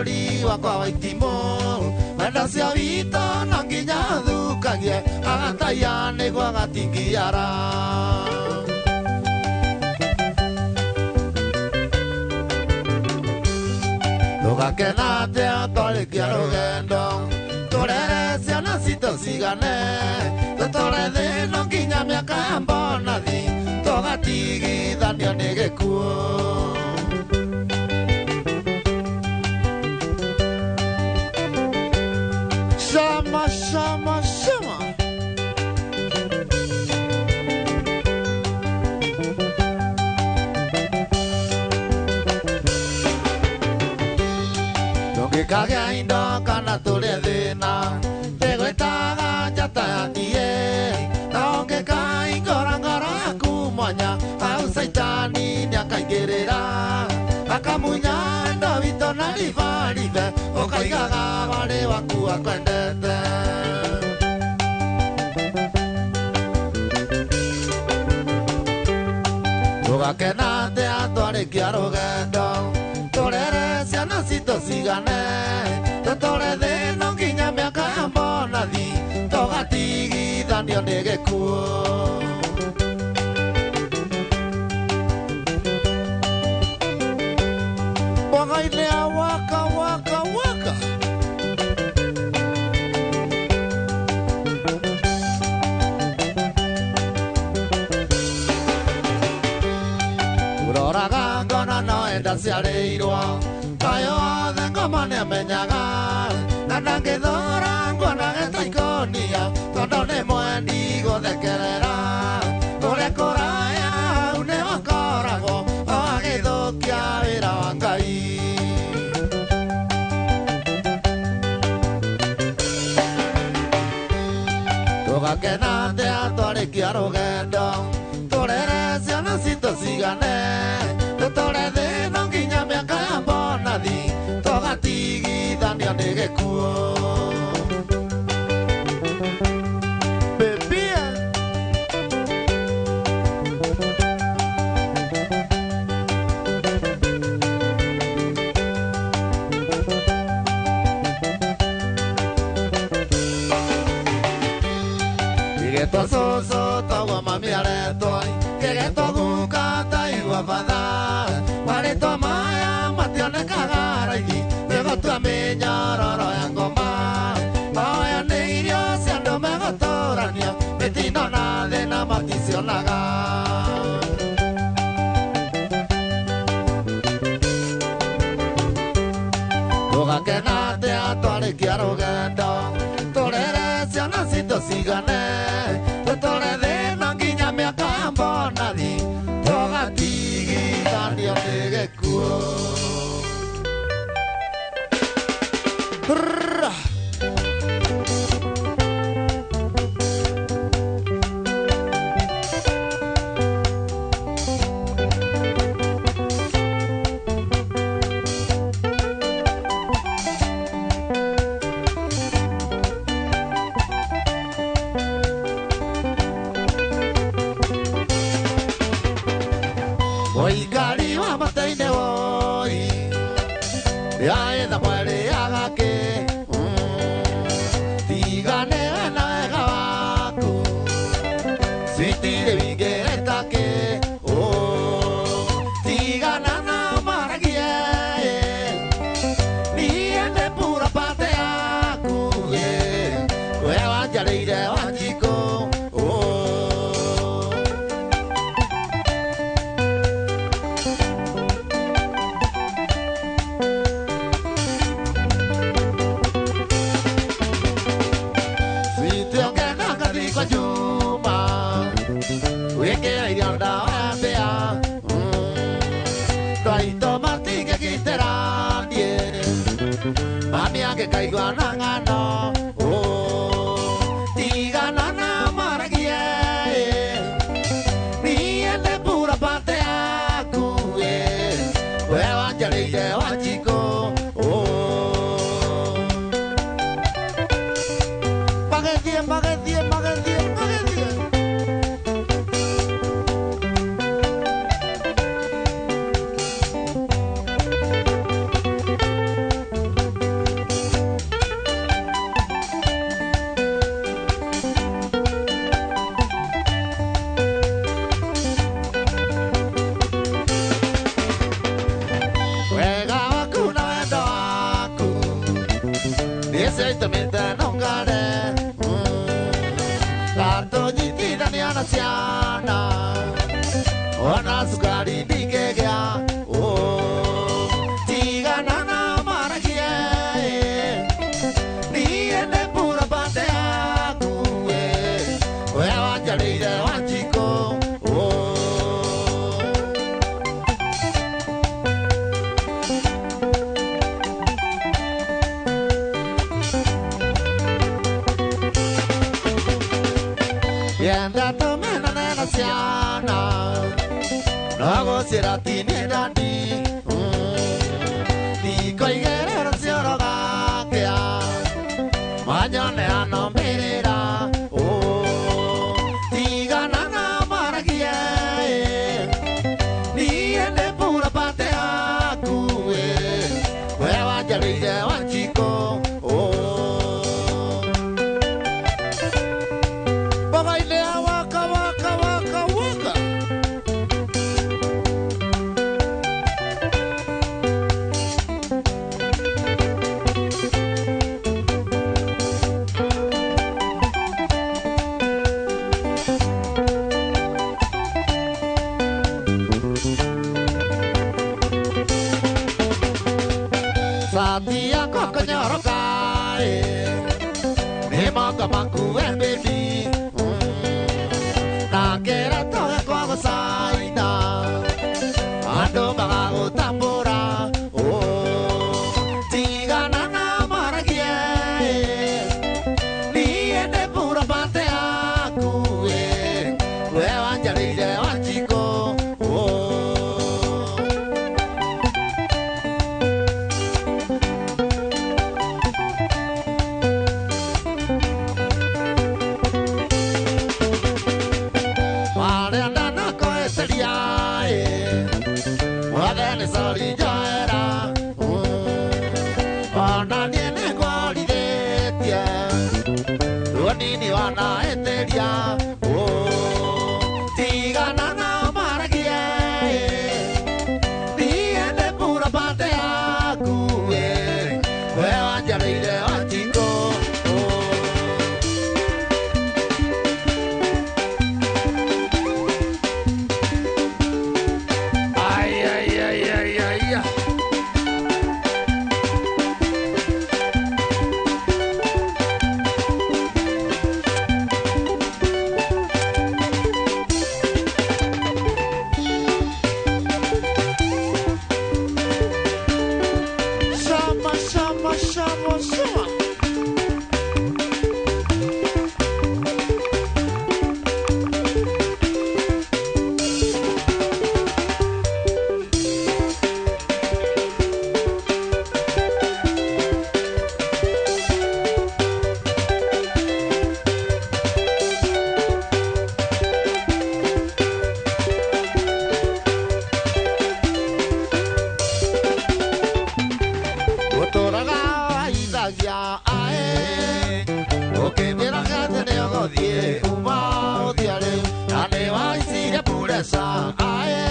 Wakwa waitimũ wendo cia witũ no nginya thukagie agataiya nĩguo agatingiara. Tũgakena atĩa twarĩkia rũgendo tũrere ciana citũ cigane tũtũre thĩ no nginya mĩaka ya mbonathi tũgatigithanio nĩ gĩkuũ. Shama, shama, shama. Tũngĩkagĩa indo kana tũrĩe thĩna tĩgwĩtaga njata ya niĩ na ũngĩkaingũra ngoro yaku mwanya hau caitani nĩakaingĩrĩra akamunya wendo witũ na ribaribe ũkaigaga warĩ waku akwendete. Tũgakena atĩa twarĩkia rũgendo tũrere ciana citũ cigane tũtũre thĩ no nginya mĩaka ya mbonathi tũgatigithanio nĩ gĩkuũ. Mwaka-inĩ ya waka waka waka. Ũroraga ngona no enda ciarĩirwo kaĩ othe ngoma nĩamenyaga na ndangĩthũra nguonaga ta ikonia tondũ nĩ mwendi gũthekerera kũrĩa kũraya hau nĩho akoragwo o agĩthũkia wĩra wa Ngai. Tũgakena atĩa twarĩkia rũgendo tũrere ciana citũ cigane tũtũre thĩ no nginya mĩaka ya mbonathi tũgatigithanio nĩ gĩkuũ. Bebia. Kĩgetwo cũcũ toguo mami aretwo kĩgetwo guka taigua batha marĩtwa maya mationekaga raithi nĩgũtua mĩnyororo ya ngoma mahoya nĩ irio cia andũ megũtũrania mĩtino na thĩna maticionaga. Tũgakena atĩa twarĩkia rũgendo tũrere ciana citũ cigane tũtũre thĩ no nginya mĩaka ya mbonathi tũgatigithanio nĩ gĩkuũ. Mũikari wa matĩ-inĩ woi yaetha mweri agakĩ tiganĩwe na wega waku citirĩ wingĩrĩta kĩ tigana nao maragie niĩ nĩ pura pate yaku we wanjarĩire Wanjikũ. Mami angĩkaigua na ng'ano tigana na maragie niĩ nĩ pura pate yaku we wanjarĩire Wanjikũ. Magĩthiĩ magĩthiĩ magĩthiĩ magĩthiĩ. Ese itũmĩte nũngare Gatũnyitithania na ciana Ona cukari ndingĩgĩa Tigana na maragie Niĩ nĩ pura pande yaku We wanjarĩire Wanjikũ Yenda tũmenane na ciana No gũcĩra ti nĩ ndandi Ndikũigĩrĩra cioro gakĩa Manyone ano mbĩrĩra Tigana na maragie Niĩ nĩ pura pande yaku We wanjarĩire Wanjikũ Waka waka waka waka Satia kokonyoroka Nĩ moko maku we baby Nakĩra tũge kwa gũcaina Andũ magagũtambũra Tigana na maragie Niĩ nĩ pura pande yaku We wanjarĩire Wanjikũ Mwathani sorry njoera Ona niĩ nĩngworithĩtie Ruonini wanaĩtĩria Tigana na maragie Niĩ nĩ pura pande yaku We wanjarĩire Wanjikũ Ay, ay, ay, ay, ay, ay. Shama, shama, shama, shama. Ũtũraga waithagia ae Ũkĩmĩraga atĩ nĩ ũgũthiĩ uma ũthiĩ rĩu Na nĩ waicire pureca ae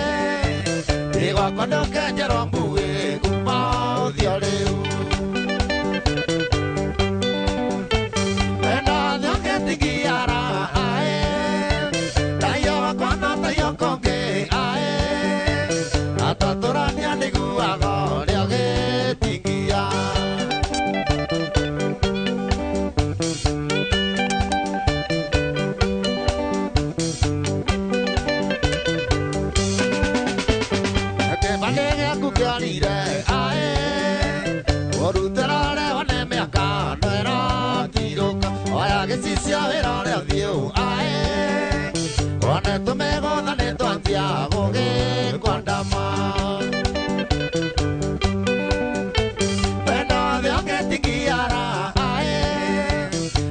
Ĩ gwakwa ndũkenjerwo mbuĩ uma ũthiĩ rĩu Wenda thĩ ũgĩtigiara ae Taiyo wakwa na taiyo kũngĩ ae Atatũrania nĩguaga ũrĩa ũgĩtigia Kĩbandĩ gĩaku kĩorire ae Ũrutĩra ũrehwo nĩ mĩaka no ĩratirũka Oya gĩcicio wĩra ũrĩa ũthiũ ae One tũmĩgũtha nĩ twanjia gũgĩkwandama Wendo thĩ ũgĩtigiara ae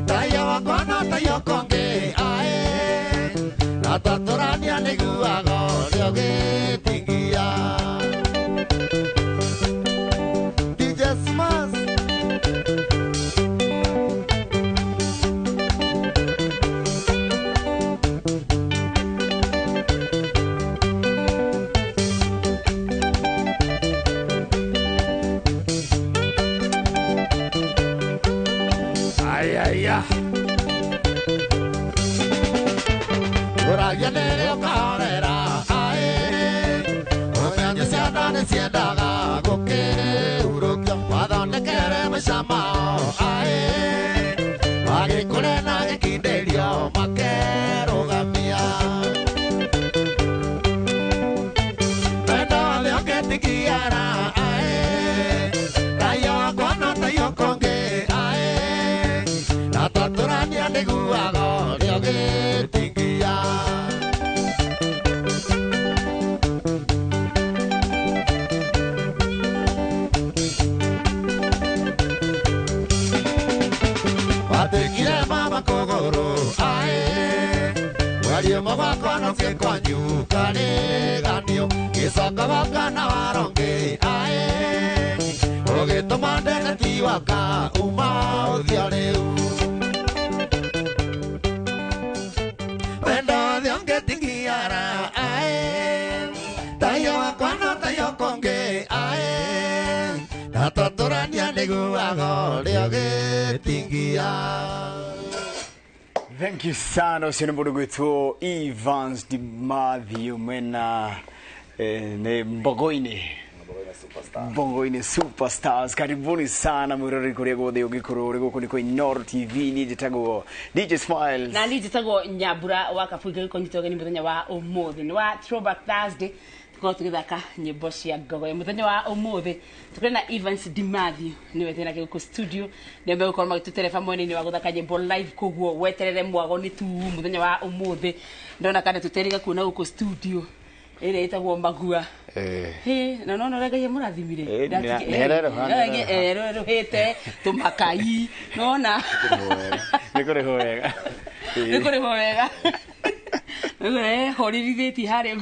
Taiyo wakwa na taiyo kũngĩ ae Atatũrania nĩguaga ũrĩa ũgĩtigia DJ Smash Aya Uragia nere ukarera ae Umenye ciana nĩ ciendaga gũkĩhurũkia wathondekere maica mao ae Magĩkũre na gĩkindĩrio makerũgamia Wendo thĩ ũngĩtigiara ae Tayo wakwa no tayo kũngĩ ae Na twatũrania nĩguaga ũrĩa ũgĩtingia Watigire mama kũgũrũ ae Wario mwakwa no kĩkwanyu karĩganio Gĩcoka gwakwa na warongĩ ae Ũgĩtũma ndege waka uma ũthio rĩu Wendo thĩ ũngĩtigiara ae Tayo wakwa no tayo kũngĩ ae Na twatũrania nĩguaga ũrĩa ũgĩtingia. Thank you sana ucio nĩ mũndũ gwĩtwo Evans Dimathew mwena nĩ Mbogoini Mbogoini Superstars. Karibuni sana mwiroreri kuria guothe ũngĩkorwo ũrĩ gũkũ nĩ kwa Inooro TV. Niĩ njĩtagwo DJ Smiles na niĩ njĩtagwo Nyambura wa Kabunge gĩkũnyita ũgeni mũthenya wa ũmũthĩ nĩ wa Throwback Thursday tukorwo tũgĩthaka nyĩmbo cia ngogoyo mũthenya wa ũmũthĩ tũkĩrĩ na Evans Dimathew nĩwe twĩ nake gũkũ studio nĩo megũkorwo magĩtũtereba mwena-inĩ wa gũthaka nyĩmbo live koguo weterere mwago nĩ tu mũthenya wa ũmũthĩ ndona kana tũteriga kuona gũkũ studio ĩrĩa ĩtagwo Magua. Na no no Ngai mũrathimire erũhĩte tũmakai nona nĩ kũrĩhwo wega nĩ kũrĩhwo wega horirithĩtie harĩa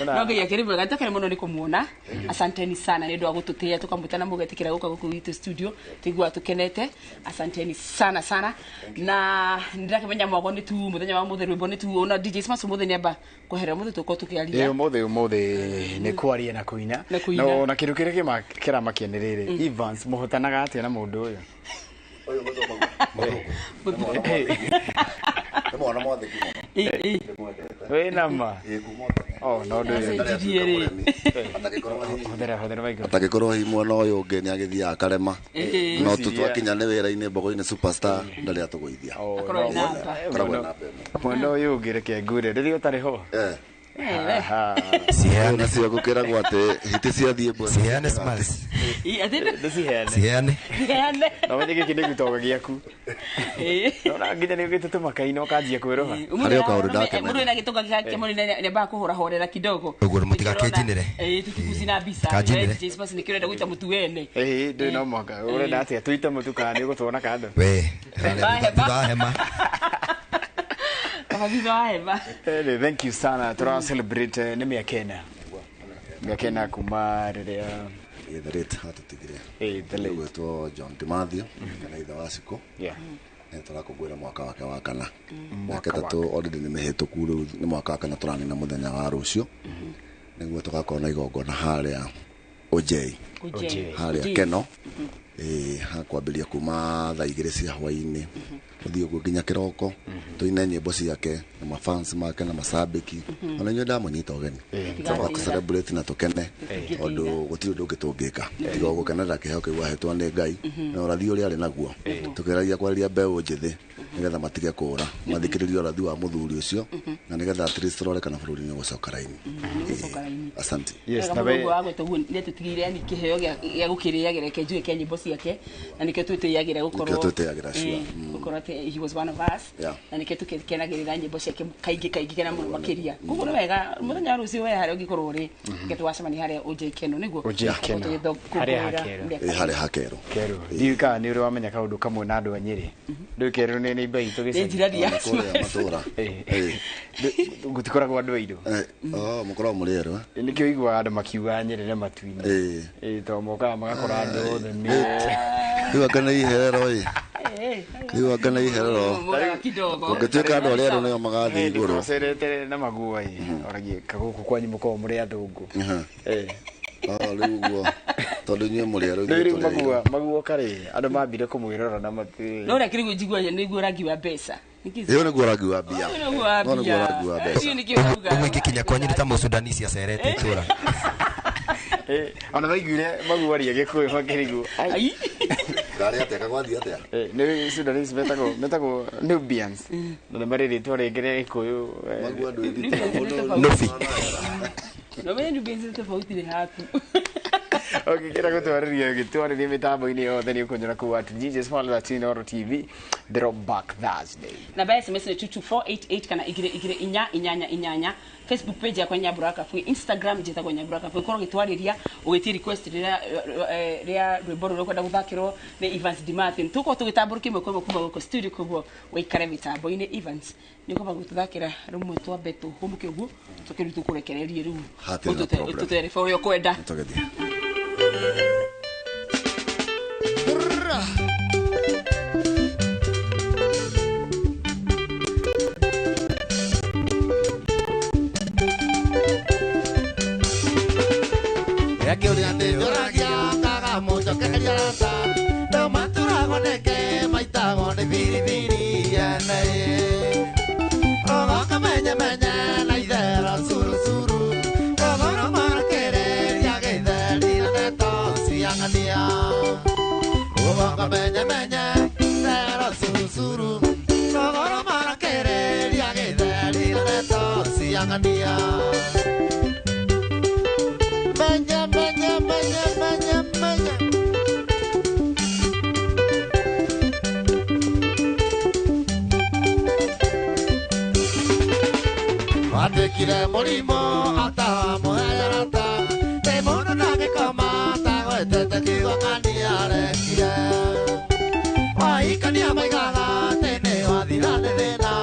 no Ngai akĩrĩ mwega nĩtũkene mũno nĩ kũmuona. Asanteni sana nĩ ũndũ wa gũtũtĩĩa tũkamwĩta na mũgetĩkĩra gũka gũkũ gwitũ studio tũiguaga tũkenete. Asanteni sana sana na nĩndĩrakĩmenya mwago nĩ tu mũthenya wa mũthĩ rwĩmbo nĩ tu ona DJ Smash ũmũthĩ nĩamba kweherera ũmũthĩ tũkorwo tũkĩaria. Ũmũthĩ nĩ kwaria na kũina no na kĩndũ kĩrĩa kĩramakia nĩ rĩrĩ Evans mũhotanaga atĩa na mũndũ ũyũ ũyũ nĩ mwana mwathĩki mũno wĩ nama oh no atangĩkorwo hi mwena ũyũ ũngĩ nĩ agĩthiaga akarema no twakinya nĩ wĩra-inĩ Mbogoini Superstar ndarĩ atũgũithia mwena ũyũ ũngĩ reke ngwĩre rĩrĩa ũtarĩ ho ciheane cio gũkĩragwo atĩ hiti ciathiĩ mbwe ciheane Smiles ciheane no menye gĩkĩ nĩ gĩtonga gĩaku nona nginya nĩ ũgĩte tũmakai na ũkanjia kwĩrũha harĩ o kaũndũ ndakĩmenya mũndũ wĩna gĩtonga gĩake mũndũ nĩambaga kũhũra horera kidogo ũguo mũtigakĩnjinĩre tũtikuci na mbica Jesus nĩkĩo ũrenda gũita mũtu wene ndũrĩ no mũhaka ũrenda atĩa tũite mũtu kana nĩ ũgũtwona kando we thutha wa hema. Thank you sana. Tura celebrate nĩ mĩaka ĩna. Mĩaka ĩna kuma rĩrĩa the late atũtigire gwĩtwo John Dimathew kana ithe wa Cikũ. Nĩ tũrakũngũĩra mwaka wake wa kana. Mĩaka ĩtatũ already nĩ mĩhĩtũku rĩu nĩ mwaka wa kana tũranina mũthenya wa rũciũ nĩguo tũgakorwo na igongona harĩa Ojei harĩa Keno hakwambĩrĩria kuma thaa igĩrĩ cia hwaĩ-inĩ gũthiĩ ũguo nginya kĩroko tũine nyĩmbo ciake na mafans make na macambĩki ona inyuĩ ndamũnyita ũgeni tũgoka celebrate na tũkene tondũ gũtirĩ ũndũ ũngĩ tũngĩka tiga o gũkenerera kĩheo kĩu ahetwo nĩ Ngai na ũrathi ũrĩa arĩ naguo tũkĩgeragia kwarĩria mbeũ njĩthĩ nĩgetha matige kũra mathikĩrĩrie ũrathi wa mũthuri ũcio na nĩgetha at least tũrore kana bũrũri nĩ ũgũcoka raini. Asante. Yes, na we gwagwetwo nĩ tũtigĩire yani kĩheo gĩa gũkĩrĩagĩra reke njuge kĩa nyĩmbo ciake na nĩkĩo twĩtĩagĩra gũkorwo gũkorwo atĩ he was one of us na nĩkĩo tũkenagĩrĩra nyĩmbo ciake kaingĩ kaingĩ kana mũno makĩria koguo nĩ wega mũthenya wa rũciũ we harĩa ũngĩkorwo ũrĩ reke tũgacemania harĩa OJ Keno nĩguo harĩa hakerũ kerũ ndiũĩ kana nĩ ũrĩ wamenya kaũndũ kamwe na andũ a Nyĩrĩ ndũĩ kerũ nĩ neighbor itũ gĩcagi matũra gũtikoragwo andũ airũ mũkoragwo mũrĩ erũ nĩkĩo ũiguaga andũ makiuga Nyĩrĩ na matu-inĩ tondũ mokaga magakora andũ othe nĩ rĩu anga nĩ iherero ĩ rĩu anga nĩ iherero ũngĩtuĩka andũ arĩa erũ nĩo magathiĩ igũrũ ũcerete na magua ĩ oragie kagũkũ kwanyu mũkoragwo mũrĩ athũngũ Rĩu ũguo tondũ inyuĩ mũrĩ erũ Rĩu ithuĩ tũrĩ magua airũ. Maguoka rĩ, andũ mambire kũmwĩrora na mati. No ũrĩa kĩrĩguo njigua nĩguo rangi wa mbeca. Ĩyo nĩguo rangi wa mbia. No nĩguo rangi wa mbeca. Ũguo ingĩkinya kwanyu nĩ ta mũsudanisi acerete itũra. Ona maiguire maguaria gĩkũyũ makĩrigwo. Ai. Ndarĩ atĩa kagwathiĩ atĩa? Nĩ Sudanese metagwo Nubians. Na nĩ marĩ rĩtwa rĩngĩ rĩa gĩkũyũ. Magua ndwĩthitĩra mũndũ. Nubi. No menye Nubians nĩ tofauti nĩ haku. Ũngĩkĩra gũtwarĩria gĩtwarĩria mĩtambo-inĩ yothe nĩ ũkũnyona kũu at Jesus Small Inooro TV, Throwback Thursday. Namba ya SMS nĩ 22488 kana 22488. Facebook page yakwa Nyambura Kabui, Instagram njĩtagwo Nyambura Kabui. Korwo ũgĩtwarĩria ũgĩtie request rĩrĩa rĩa rwĩmbo rũrĩa ũkwenda gũthakĩrwo nĩ Evans Dimathin, tũkorwo tũgĩtambũrũkia ĩmwe kwa ĩmwe kuma gũkũ studio, koguo wĩikare mĩtambo-inĩ. Evans, nĩ ũkwamba gũtũthakĩra rũmwe twambe tũhũmũke ũguo tũkĩrĩu tũkũrekererie rĩu. Hatirĩ na problem. Ũtũterebe ũrĩa ũkwenda. Tũgĩthiĩ. Kĩũria ndĩnjũragia kaga mũnjokeria rata rĩu maturagwo nĩkĩ maitagwo nĩ biribiri ene rũgongo menyemenye na ithero curucuru rũgũrũ marakĩrĩria gĩtheri na ndeto ciang'ania rũgongo menyemenye ithero curucuru rũgũrũ marakĩrĩria gĩtheri na ndeto ciang'ania. Menya, menya, menya, menya, menya. Wandĩkire mũrimũ atamũheyarata ndĩ mũndũ ndangĩkoma tagwetete kiugo ng'ania arekire waikania maigaga atĩ nĩ wathira nĩ thĩna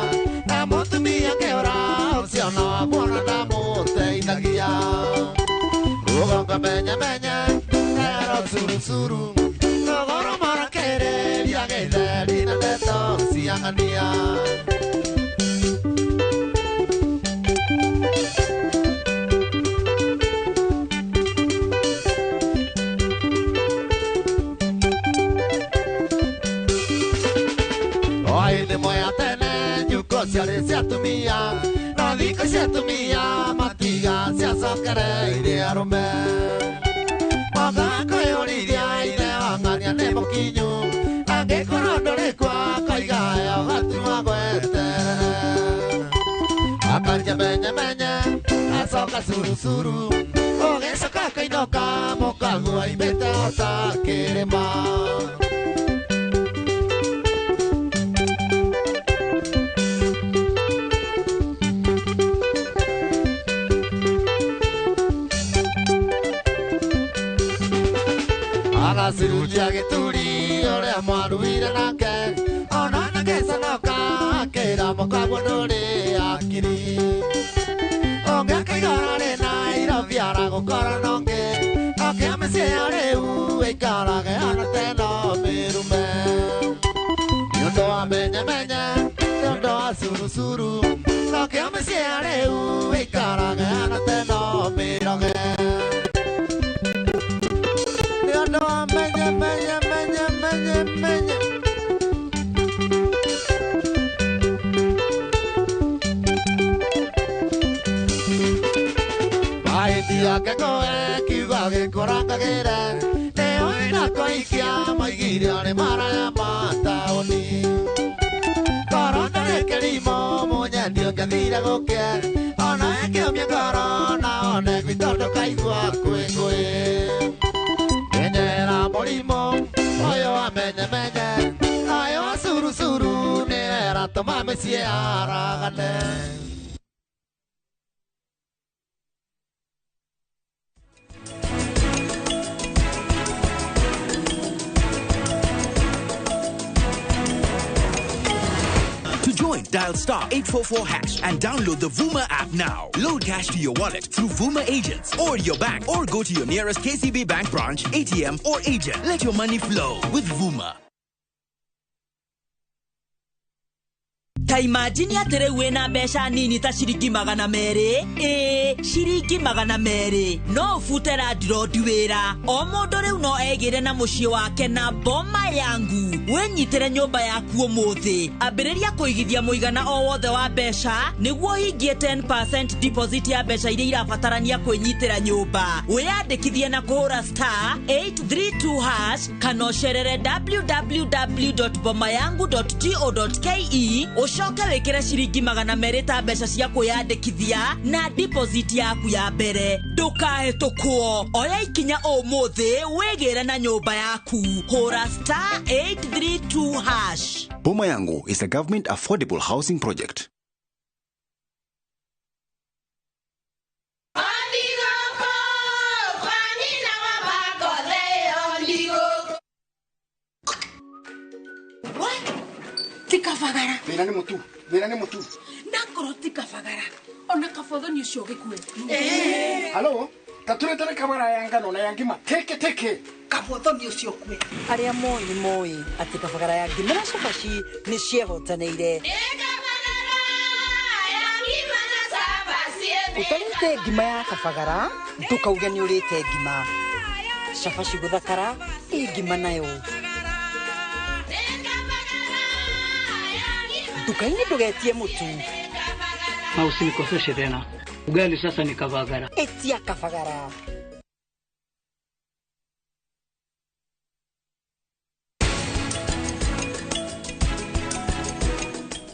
na mũtumia kĩũra ũcio no muona ndamũteithagia. Rũgongo menye menye ero curucuru rũgũrũ marakĩrĩria gĩtheri na ndeto ciang'ania. O hĩndĩ ĩmwe ya tene nyuko ciarĩ cia atumia no thikũ ici atumia matiga ciacokereirie arũme moka kwĩyũrithia ithe wa ng'ania nĩ mũkinyu angĩkorwo ndũrĩ kwa koiga yo gaturwa gweterere akanjia menyemenye acoka curucuru ũgĩcoka kainũka mũkagua imĩte ota kĩrĩma. Agacirunjia gĩturi ũrĩa mwaruire nake ona nagĩconoka akĩra mũkagwo ndũrĩ akiri ũngĩakaigora rĩ Nairobi aragũkora nongĩ okĩa mĩciĩ ya rĩu ĩikarage ona teno mĩrume nĩ ũndũ wa menyemenye nĩ ũndũ wa curucuru nokĩo mĩciĩ ya rĩu ĩikarage ona teno mĩroge. Menye, menye, menye, menye, menye. Mahĩtia yake koe kiugo gĩkũrangagĩre nĩyo ĩrakoikia maigire nĩ maraya ma taũni korwo ndarĩ kĩrimũ mũnyendi ũngĩathire gũkĩe ona ĩkĩũmie ngoro na one gwitũ ndũkaigua kwĩngũĩ. Menyera mũrimũ ũyũ wa menyemenye ũyũ wa curucuru nĩ ĩratũma mĩciĩ yaragane. To join, dial star 844 hash and download the Vuma app now. Load cash to your wallet through Vuma agents or your bank, or go to your nearest KCB Bank branch, ATM or agent. Let your money flow with Vuma. Ta imagine atĩ rĩu wĩna mbeca nini ta ciringi 200, ĩĩ ciringi 200, no ũbute landlord wĩra. O mũndũ rĩu no egĩre na mũciĩ wake na Boma Yangu. Wĩnyitĩre nyũmba yaku ũmũthĩ. Ambĩrĩria kũigithia mũigana o wothe wa mbeca nĩguo ũhingie 10% deposit ya mbeca iria irabatarania kwĩnyitĩra nyũmba. Wĩyandĩkithie na kũhũra star 832 hash kana ũcerere www.bomayangu.go.ke ũcoke wĩkĩre ciringi 200 ta mbeca cia kwĩyandĩkithia na deposit yaku ya mbere. Ndũkahĩtũkwo, oya ikinya ũmũthĩ wĩgĩre na nyũmba yaku. Hũra star 832 hash. Boma Yangu is a government affordable housing project. Tikabagara. Thĩna nĩ mũtu, thĩna nĩ mũtu. Nakorwo tikabagara. Ona kabothoni ũcio ũgĩkue. Halo, ta tũretere kabara ya ngano na ya ngima. Teke teke. Kabothoni ũcio ũkue. Arĩa moĩ nĩ moĩ atĩ kabagara ya ngima na cabaci nĩ ciehotanĩire. Ũtarĩte ngima ya kabagara, ndũkauge nĩ ũrĩte ngima. Cabaci gũthakara, ĩ ngima nayo. Nduka-inĩ ndũgetie mũtu. Na usinikoseshe tena. Ugali sasa ni kabagara. Etia kabagara.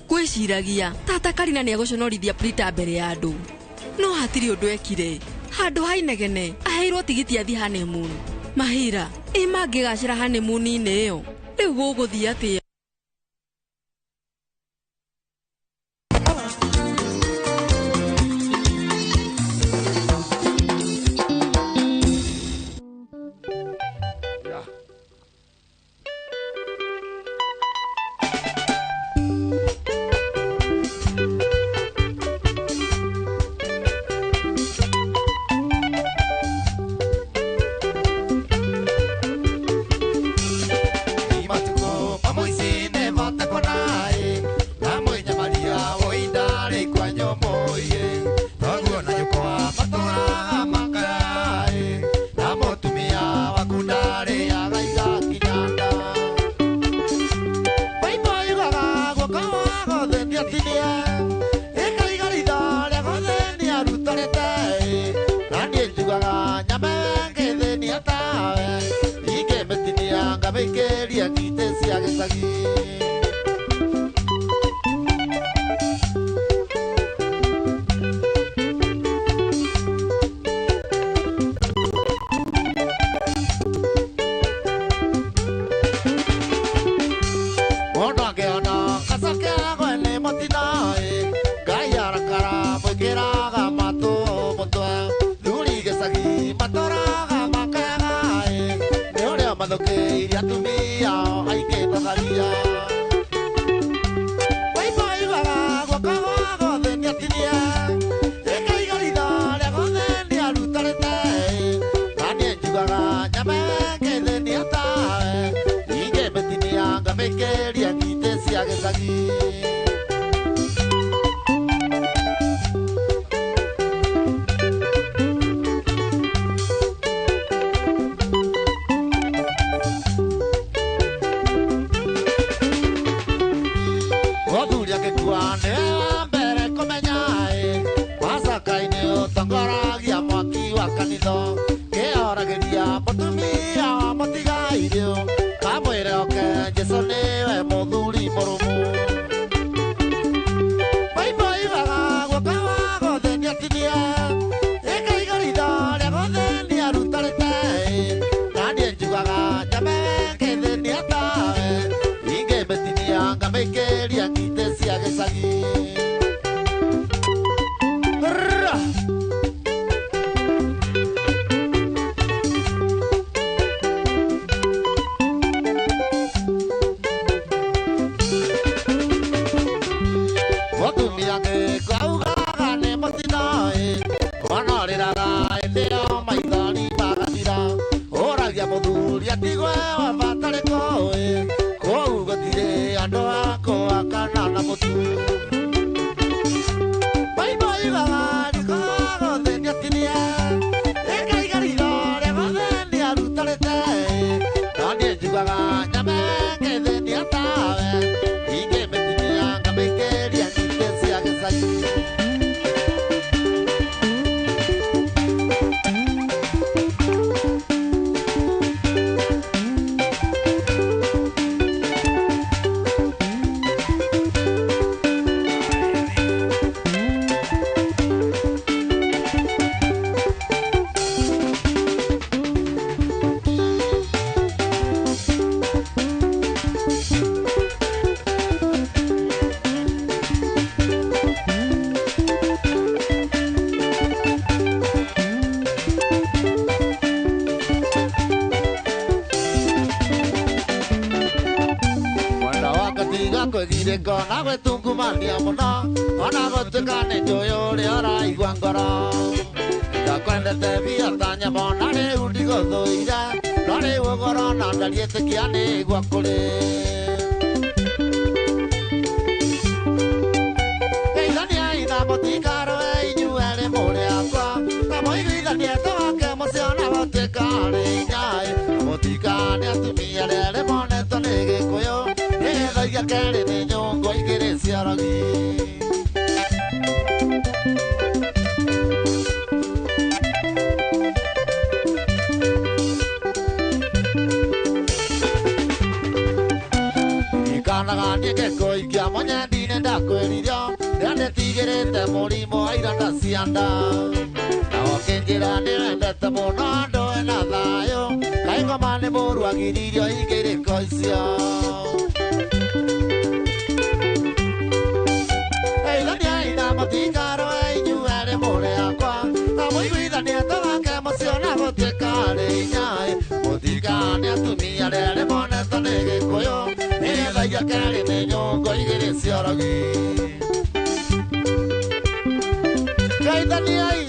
Gwĩciragia tata Karina nĩ egũconorithia Prita mbere ya andũ, no hatirĩ ũndũ ekire. Handũ ha inegene aheirwo tigiti athi honeymoon. Mahira ĩ mangĩgacĩra honeymoon-inĩ ĩyo, rĩu gũgũthiĩ atĩa? Kamwĩre oke Jesũ nĩwe mũthuri mũrũmu. Ndaiguaga nyama ngĩthĩnia tawe ingĩmĩtinia ngamĩikĩria itĩ cia gĩcagi. Kwĩgirĩko na gwĩtungumania mũno ona gũtuĩka nĩ njũĩ ũrĩa ũraigua ngoro. Ndakwendete biũ ta nyama na rĩu ndigũthũire no rĩu ũgoro na ndariĩtĩkia nĩguo kũrĩ. Geithaniai na mũtikarũe inyuerĩ mũrĩ akwa na mũiguithanie twake mũciĩ ona gũtuĩka arĩ inyaĩ na mũtikane atumia arĩa erĩ monetwo nĩ Gĩkũyũ nĩgetha kerĩ nĩ nyũngũ igĩrĩ cia rogi. Ririkanaga niĩ ngĩkũikia mũnyendi-inĩ ndakwĩrire rĩrĩa ndĩtigĩrĩte mũrimũ wa ironda cia nda na ũkĩnjĩra nĩwendete mũno andũ ena thayũ kaĩ ngoma nĩ mũru agiririo igĩrĩko icio. Geithaniai na mũtikarũe inyuerĩ mũrĩ akwa na mũiguithanie tũgake mũciĩ ona gũtuĩka arĩ inyaĩ mũtikane atumia arĩa erĩ monetwo nĩ Gĩkũyũ nĩgetha kerĩ nĩ nyũngũ igĩrĩ cia rogi. Geithaniai,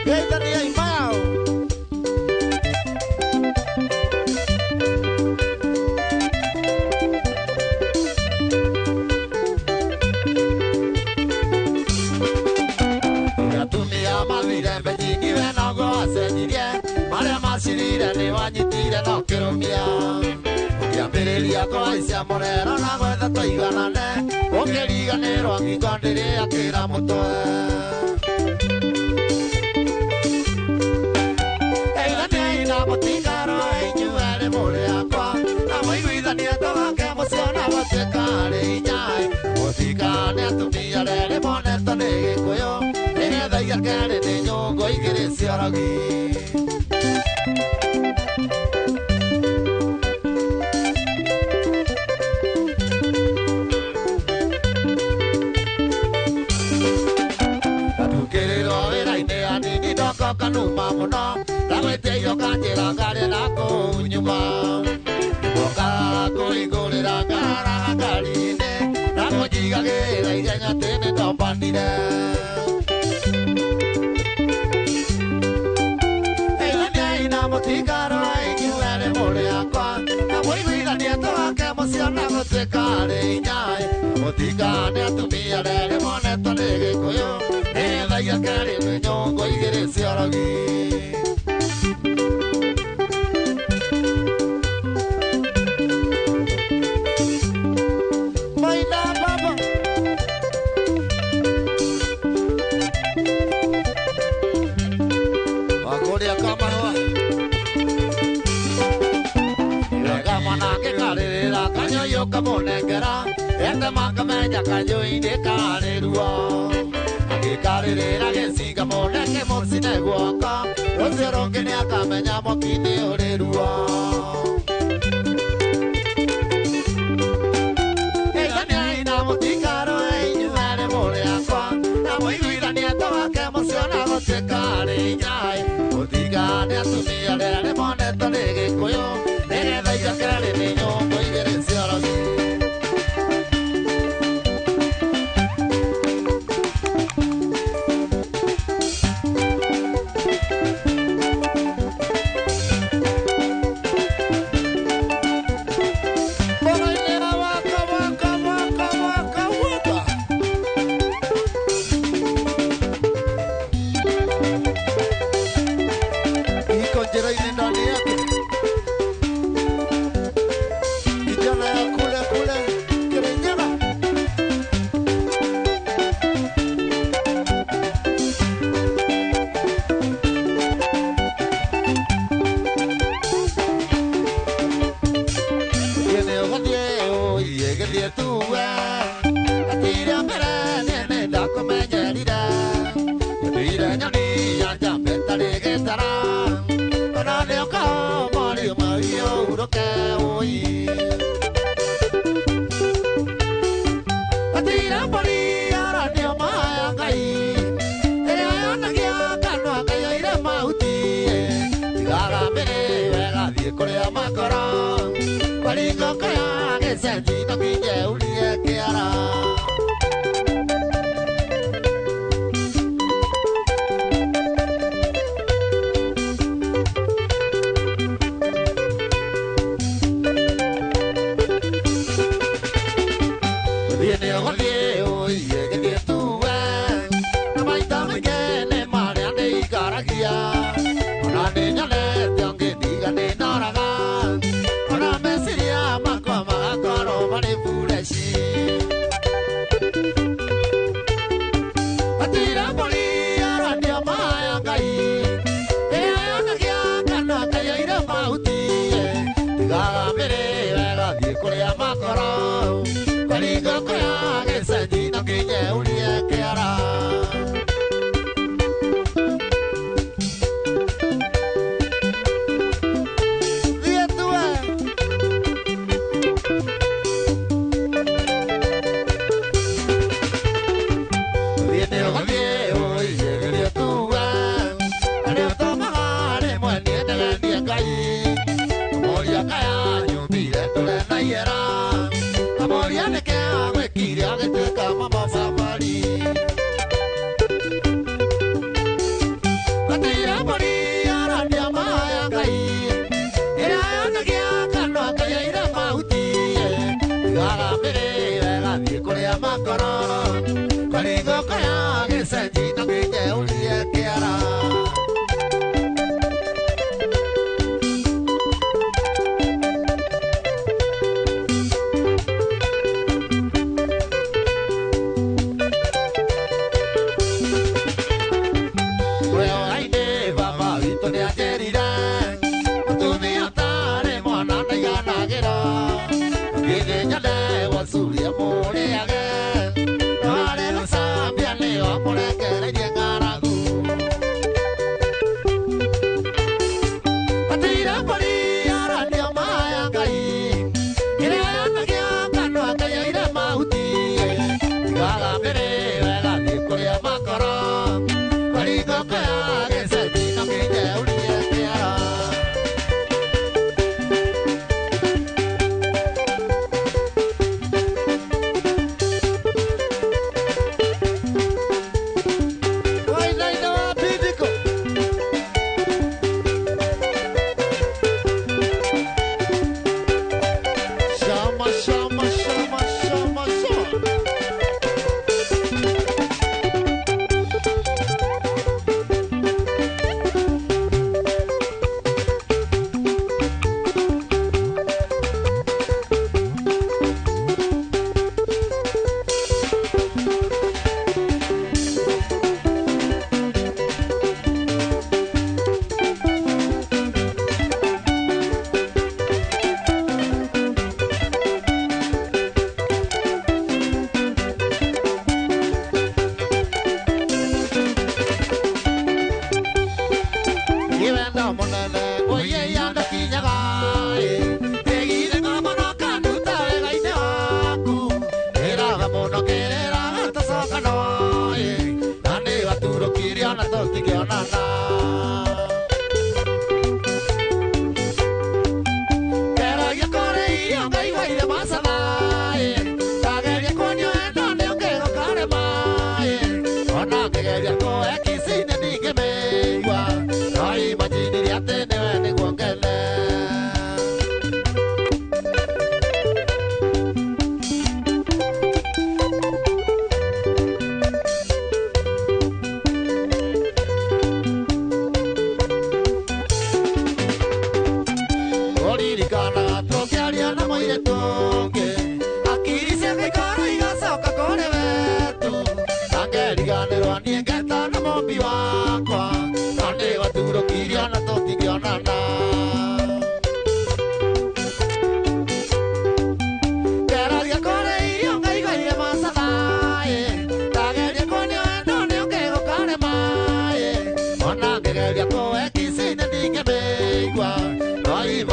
geithaniai mayao. Atumia mathire Beijing we noguo wacenjirie marĩa macirire nĩ wanyitire na ũkĩrũmia ũkĩambĩrĩria kũhaicia mũrero na gwetha tũiganane ũkĩriganĩrwo ngingo ndĩrĩakĩra mũtwe. Geithaniai na mũtikarũe inyuerĩ mũrĩ akwa na mũiguithanie tũgake mũciĩ ona gũtuĩka arĩ inyaĩ mũtikane atumia arĩa erĩ monetwo nĩ Gĩkũyũ nĩgetha kerĩ nĩ nyũngũ igĩrĩ cia rogi. Ndatukĩrĩrwo wĩra-inĩ anini ndoka ũkanuma mũno ndagwĩtia irio ũkanjĩra ngarĩe na kũu nyuma ndoka kũhingũrĩra ngaraga ngari-inĩ na kũnjigagĩra ihenya atĩ nĩndombanire. Geithaniai na mũtikarũe inyuerĩ mũrĩ akwa na mũiguithanie tũgake mũciĩ ona gũtuĩka arĩ inyaĩ na mũtikane atumia arĩa erĩ monetwo nĩ Gĩkũyũ nĩgetha kerĩ nĩ nyũngũ igĩrĩ cia rogi. Maina baba wakũrĩa kamahũa wega mwanake karĩrĩra kanyũi ũkamũnengera etema kamenya kanyũi-inĩ karĩ ruo agĩkarĩrĩra gĩcinga mũneke mũcine guoko rũciũ rũngĩ nĩakamenya mwaki-inĩ ũrĩ ruo. Geithaniai na mũtikarũe inyuerĩ mũrĩ akwa na mũiguithanie tũgake mũciĩ ona gũtuĩka arĩ inyaĩ mũtikane atumia arĩa erĩ monetwo nĩ Gĩkũyũ nĩgetha kerĩ nĩ nyũngũ igĩrĩ cia rogi. gĩthiĩ tuwe Atire mbere nene ndakũmenyerire Nduire nyoni ya njamba ĩtarĩ gĩtara Ona nĩũka mori ũmwe ũhurũke ũi Atire mbũri aranio maya Ngai Ĩrĩa yonagia kanua kaiyũire mahuti Tigaga mbere wega thiĩ kũrĩa makoro Kwaringo kaya gĩcenji no nginye ũrie kĩara Gũthiĩ nĩ ũgũthiĩ ũiye gĩthiĩ tuwe Na maita maingĩ nĩ marĩa ndĩikaragia Ona nĩnyonete ũngĩ ndiga nĩnoraga Ona meciria makwa magakorwo marĩ bureci Atira mbũri aranio maya Ngai Ĩrĩa yonagia kanua kaiyũire mahuti Tigaga mbere wega thiĩ kũrĩa makoro Kwaringo kũrĩa gĩcenji no nginye ũrie kĩara Thiĩ tuwe Thiĩ nĩ ũgũthiĩ ũiye gĩthiĩ tuwe Arĩa ũtũmaga rĩmwe niĩ ndegenie Ngai Kamũria kaya nyũmbire ndũre na ihera Kamũria nĩkĩ agwĩkire agĩtuĩka mama safari Atira mbũri arandia maya Ngai Ĩrĩa yonagia kanua kaiyũire mahuti Tigaga mbere wega thiĩ kũrĩa makoro Kwaringo kaya gĩcenji no nginye ũrie kĩara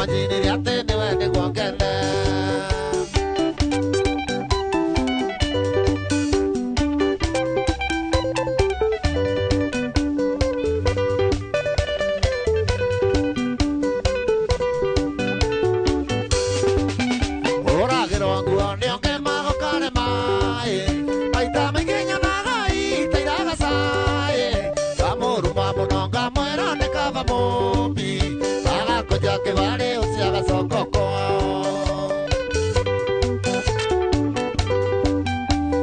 Imagine atĩ nĩwe nĩguo ngene. Ũragĩrwo nguo nĩ ũngĩ magũkare maĩ maita maingĩ nyonaga itairaga caĩ ngamũruma mũno ngamwĩra nĩ kaba mũmbi agakũnja kĩbarĩ ũcio agacoka kwao.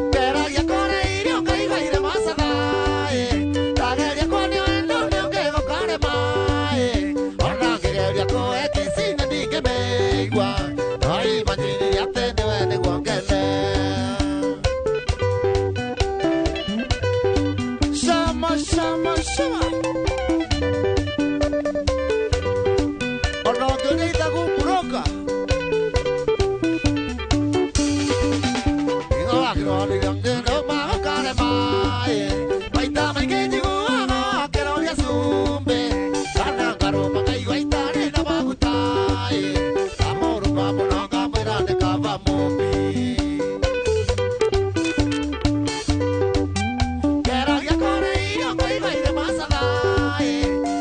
Ngeragia kũrĩa irio ngaiga macathaĩ ndageria kuonio wendo nĩ ũngĩ gũkare maĩ ona ngĩgeria kũhe kici nĩ ndingĩmĩigua no imagine atĩ nĩwe nĩguo ngene. Shama shama shama ona ũngĩũria ithagu muroka maita maingĩ njiguaga akĩroria cumbĩ kana ngarũma ngaigua itarĩ na maguta ngamũrũma mũno ngamwĩra nĩ kaba mũmbi. Ngeragia kũrĩa irio ngaigua irĩ macathaĩ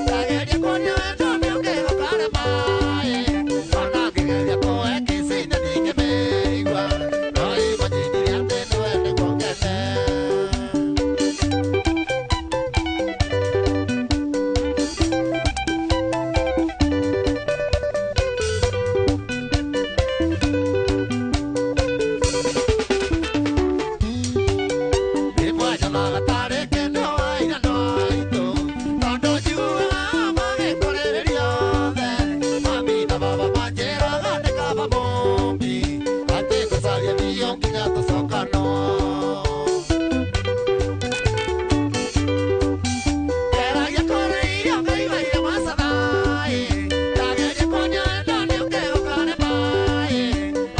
ndageria kuonio wendo nĩ ũngĩ gũkare maĩ ona ngĩgeria kũhe kici nĩ ndingĩmĩigua no imagine atĩ nĩwe nĩguo ngene. Rĩmwe nyonaga tarĩ kĩndũ aigana aitũ tondũ njiguaga magĩkũrĩrĩria othe mami na baba manjĩraga nĩ kaba mũmbi atĩ ngũcaria biũ nginya tũcokanwo. Ngeragia kũrĩa irio ngaigua irĩ macathaĩ ndageria kuonio wendo nĩ ũngĩ gũkare maĩ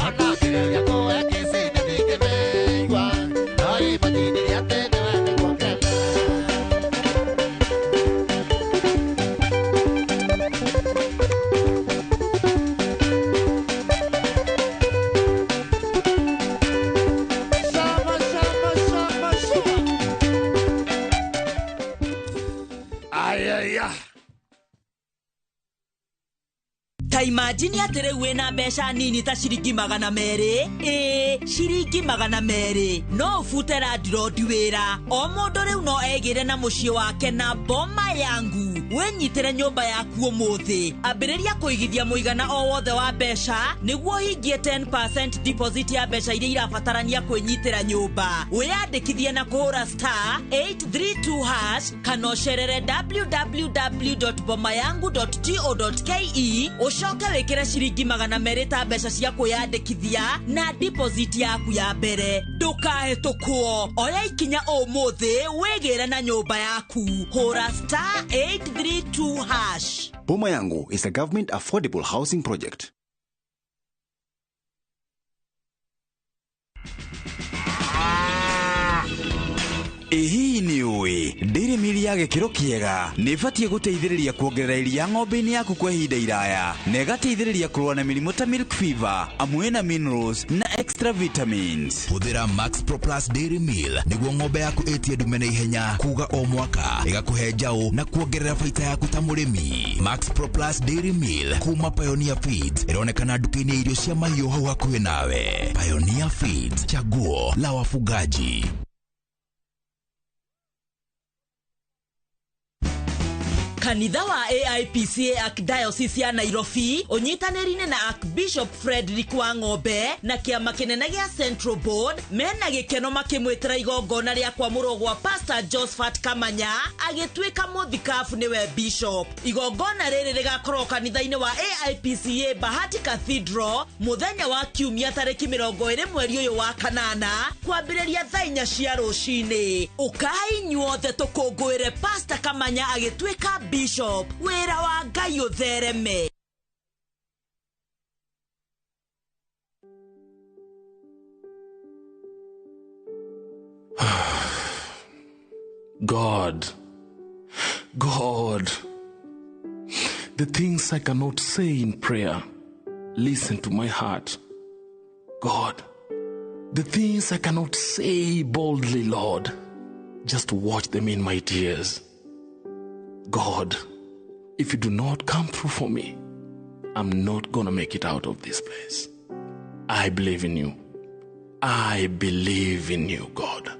ona ngĩgeria kũhe kici nĩ ndingĩmĩigua no imagine atĩ nĩwe nĩguo ngene. Shama shama shama shama. Ayaya. Ta imagine atĩ rĩu wĩna mbeca nini ta ciringi 200 ĩĩ ciringi 200 no ũbute landlord wĩra o mũndũ rĩu no egĩre na mũciĩ wake na Boma Yangu wĩnyitĩre nyũmba yaku ũmũthĩ ambĩrĩria kũigithia mũigana o wothe wa mbeca nĩguo ũhingie 10% deposit ya mbeca iria irabatarania kwĩnyitĩra nyũmba wĩyandĩkithie na kũhũra star 832 hash kana ũcerere www.bomayangu.go.ke ũcoke wĩkĩre ciringi 200 ta mbeca cia kwĩyandĩkithia na deposit yaku ya mbere ndũkahĩtũkwo oya ikinya ũmũthĩ wĩgĩre na nyũmba yaku hũra star 832 hash. Boma Yangu is a government affordable housing project. Ĩ hihi nĩ ũĩ Dairy Meal ya gĩkĩro kĩega nĩ ĩbatiĩ gũteithĩrĩria kuongerera iria ng'ombe-inĩ yaku kwa ihinda iraya na ĩgateithĩrĩria kũrũa na mĩrimũ ta milk fever amu ĩna minerals na extra vitamins. Hũthĩra Max Pro Plus Dairy Meal nĩguo ng'ombe yaku ĩtie ndume na ihenya kuga o mwaka ĩgakũhe njaũ na kuongerera baita yaku ta mũrĩmi. Max Pro Plus Dairy Meal kuma Pioneer Feeds ĩronekana nduka-inĩ ya irio cia mahiũ hau hakuhĩ nawe. Pioneer Feeds, chaguo la wafugaji. Kanitha wa AIPCA Archdiocese ya Nairobi ũnyitanĩri-inĩ na Archbishop Frederick Wang'ombe na kĩama kĩnene gĩa Central Board mena gĩkeno makĩmwĩtĩra igongona rĩa kwamũrwo gwa Pastor Josephat Kamanya agĩtuĩka mũthikabu nĩwe bishop. Igongona rĩrĩ rĩgakorwo kanitha-inĩ wa AIPCA Bahati Cathedral mũthenya wa kiumia tarĩki 20 mweri ũyũ wa kanana kwambĩrĩria thaa 4 cia rũcinĩ. Ũkai inyuothe tũkũngũĩre Pastor Kamanya agĩtuĩka bishop. Wĩra wa Ngai ũthereme. God, God, The things I cannot say in prayer, listen to my heart. God, the things I cannot say boldly, Lord, just watch them in my tears. God, if you do not come through for me, I'm not gonna make it out of this place. I believe in you. I believe in you, God.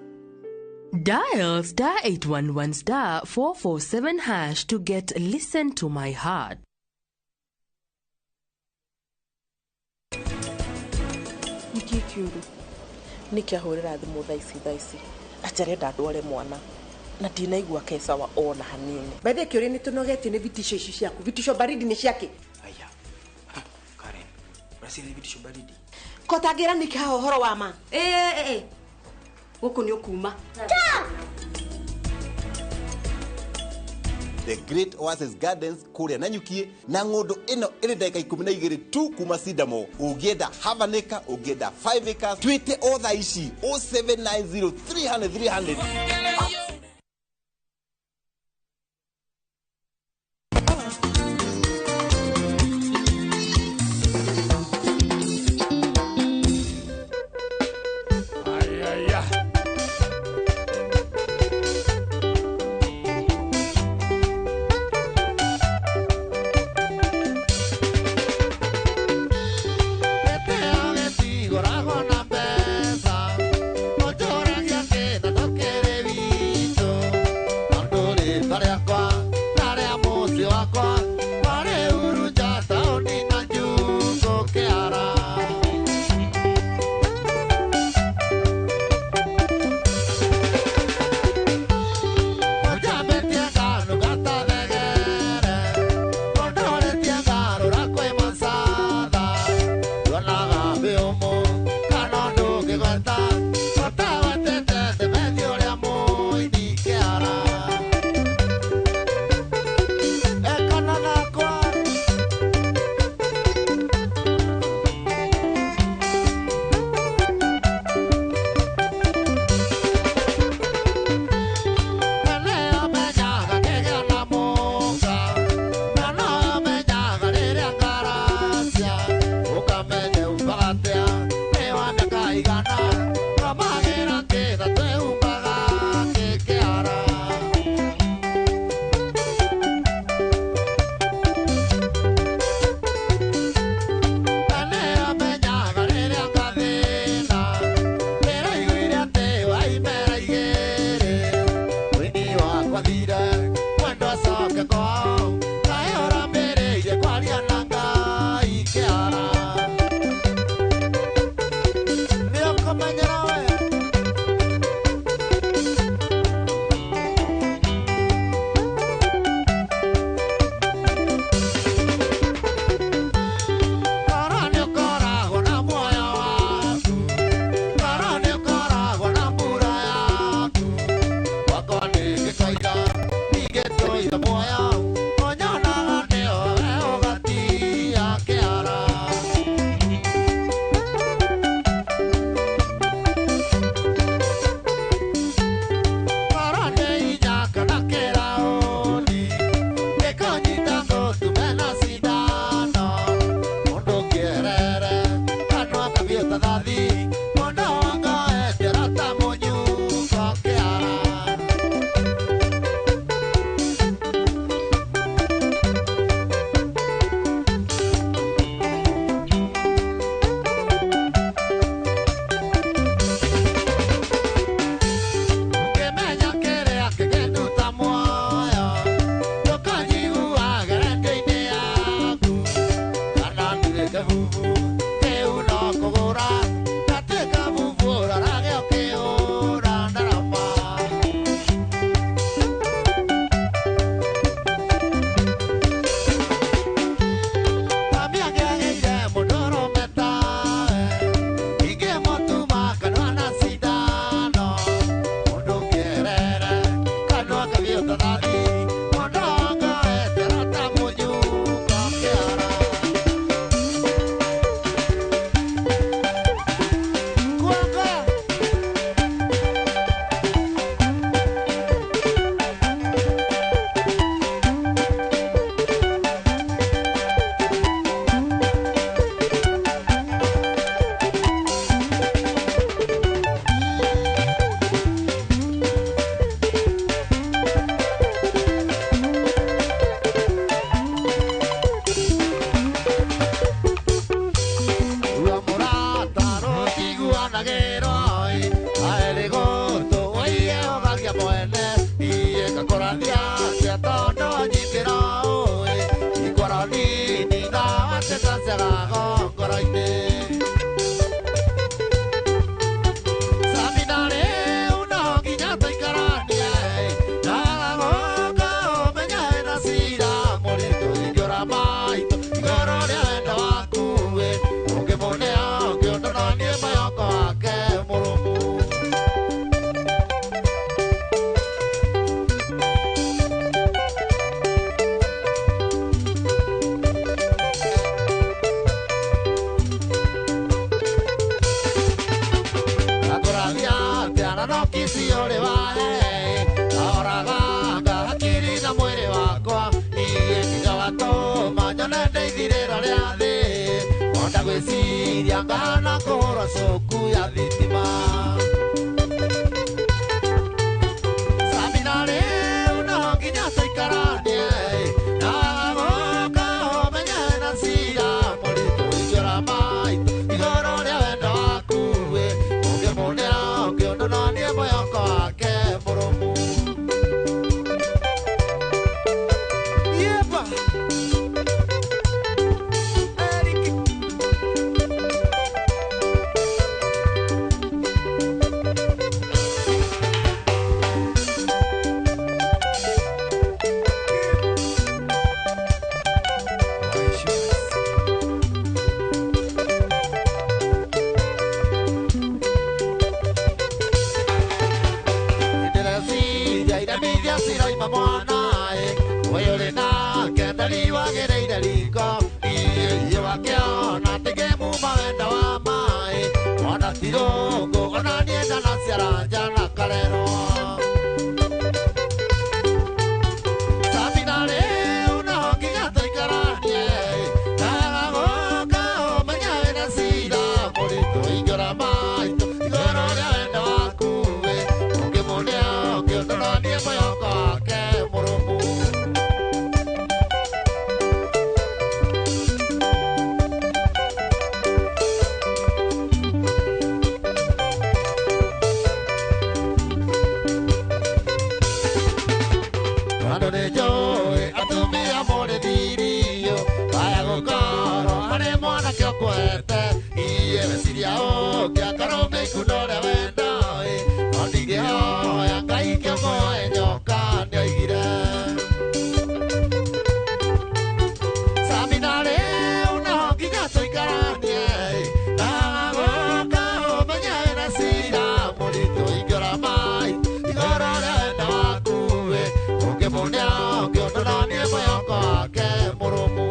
Dial star 811 star 447 hash to get Listen to My Heart. Nĩkĩ kĩũru? Nĩkĩ ahũrĩra thimũ thaa ici thaa ici atĩ arenda ndware mwana na ndinaigua kecawa ona hanini. Bethe kĩũria nĩ tũnogetio nĩ vitisho ici ciaku. Vitisho baridi nĩ ciake. Aya. Karen, uracira vitisho baridi. Kotangĩra nĩkĩ haha ũhoro wa ma. Ĩ gũkũ nĩ ũkuma. The Great Oasis Gardens kũrĩa Nanyukie na ng'ũndũ ĩno ĩrĩ ndagĩka 12 tu kuma Sidamo. Ũngĩenda half an acre, ũngĩenda 5 acres, twĩte o thaa ici 0790 300 300. Mbeca, njagago ngoro-inĩ. Sabina rĩu no nginya tũikaranie, ndagagoka ũmenye na cira mũritũ ingĩũra maitũ igũrũ rĩa wendo waku we, ũngĩmũnea ũngĩ ũndũ no niĩ mwĩhoko wake mũrũmu. Akũrathia atĩa na no kici ũrĩ wahe, ahoraganga hakiri na mwĩrĩ wakwa, niĩ nginya watũma nyone ndĩ ithirĩro rĩa thĩ, onda gwĩciria ngahana kũhũrwo cuku ya thitima. Sabina rĩu no nginya tũikaranie, ndagũka ũmenye na cira mũritũ ingĩũra maitũ igũrũ rĩa wendo waku we, ũngĩmũnea ũngĩ ũndũ no niĩ mwĩhoko wake mũrũmu. Yeba. Ndĩreciria iremithia ciroima mwana ĩ, ũyũ ũrĩ nake ndari wagĩrĩire riko, iĩ wakĩona ndĩngĩmuma wendo wa maĩ, mwana ti rũngũ ona niĩ ndanaciara njana karerwo. Sabina rĩu no nginya tũikaranie, ndagagũka ũmenye wĩna cira mũritũ ingĩũra maitũ igũrũ rĩa wendo waku we, ũngĩmũnea ũngĩ ũndũ no niĩ mwĩhoko wake mũrũmu. Andũ nĩ njũĩ atumia mũrĩ thirio, aya gũkorwo harĩ mwanake ũkwete, iĩ meciria ũngĩ akarũme ikundo ũrĩa wenda ĩ, no ndingĩhoya Ngai kĩmuoe nyoka nĩoigire. Sabina rĩu no nginya tũikaranie, ndagũka ũmenye wĩna cira mũritũ ingĩũra maitũ igũrũ rĩa wendo waku we, ũngĩmũnea ũngĩ ũndũ no niĩ mwĩhoko wake mũrũmu.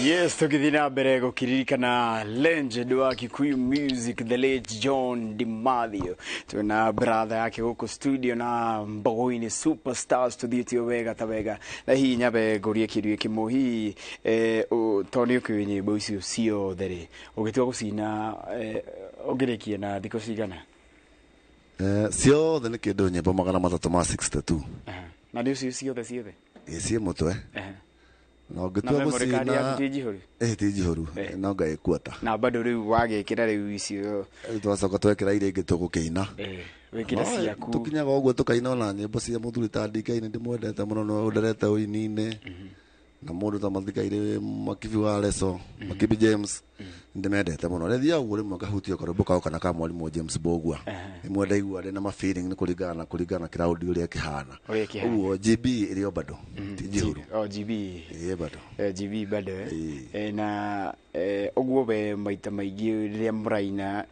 Yes, tũgĩthiĩ na mbere gũkĩririkana legend wa Kikuyu music the late John DiMathio. Twĩna brother yake gũkũ studio na Mbogoini Superstars tũthiĩte o wega ta wega. Na hihi nyambe ngũrie kĩũria kĩmwe hihi tondũ nĩ ũkĩũĩ nyĩmbo icio ciothe rĩ, ũgĩtua gũcina ũngĩrĩkia na thikũ cigana? Ciothe nĩ kĩndũ nyĩmbo 362. Na nĩ ũcio ciothe ciothe? Ĩ ciĩ mũtwe. Na Na ũngĩtua memory card gũcina yaku ti njihũru? Ĩ ti njihũru, no ngaĩkuata. Na bado rĩu wagĩkĩra rĩu icio Rĩu twacoka twekĩra iria ingĩ tũgũkĩina. Wĩkĩre No, ciaku. tũkinyaga ũguo tũkaina ona nyĩmbo cia mũthuri ta DK nĩ ndĩmwendete mũno nĩwe ũnderete ũini-inĩ. Na mũndũ ta Mathikairĩ Makibi wa Leso, Makibi James, nĩndĩmendete mũno. Rĩthiaga ũguo rĩmwe ngahutio karwĩmbo kao kana ka mwarimũ James Mbũgua. Rĩmwe ndaigua ndĩ na ma feeling nĩ kũringana na kĩraũndi ũrĩa kĩhana. Ũrĩa kĩhana. Ũguo GB ĩrĩ o bado, ti njihũru. O GB. Ĩ bado. GB bado na ũguo we maita maingĩ rĩrĩa mũraina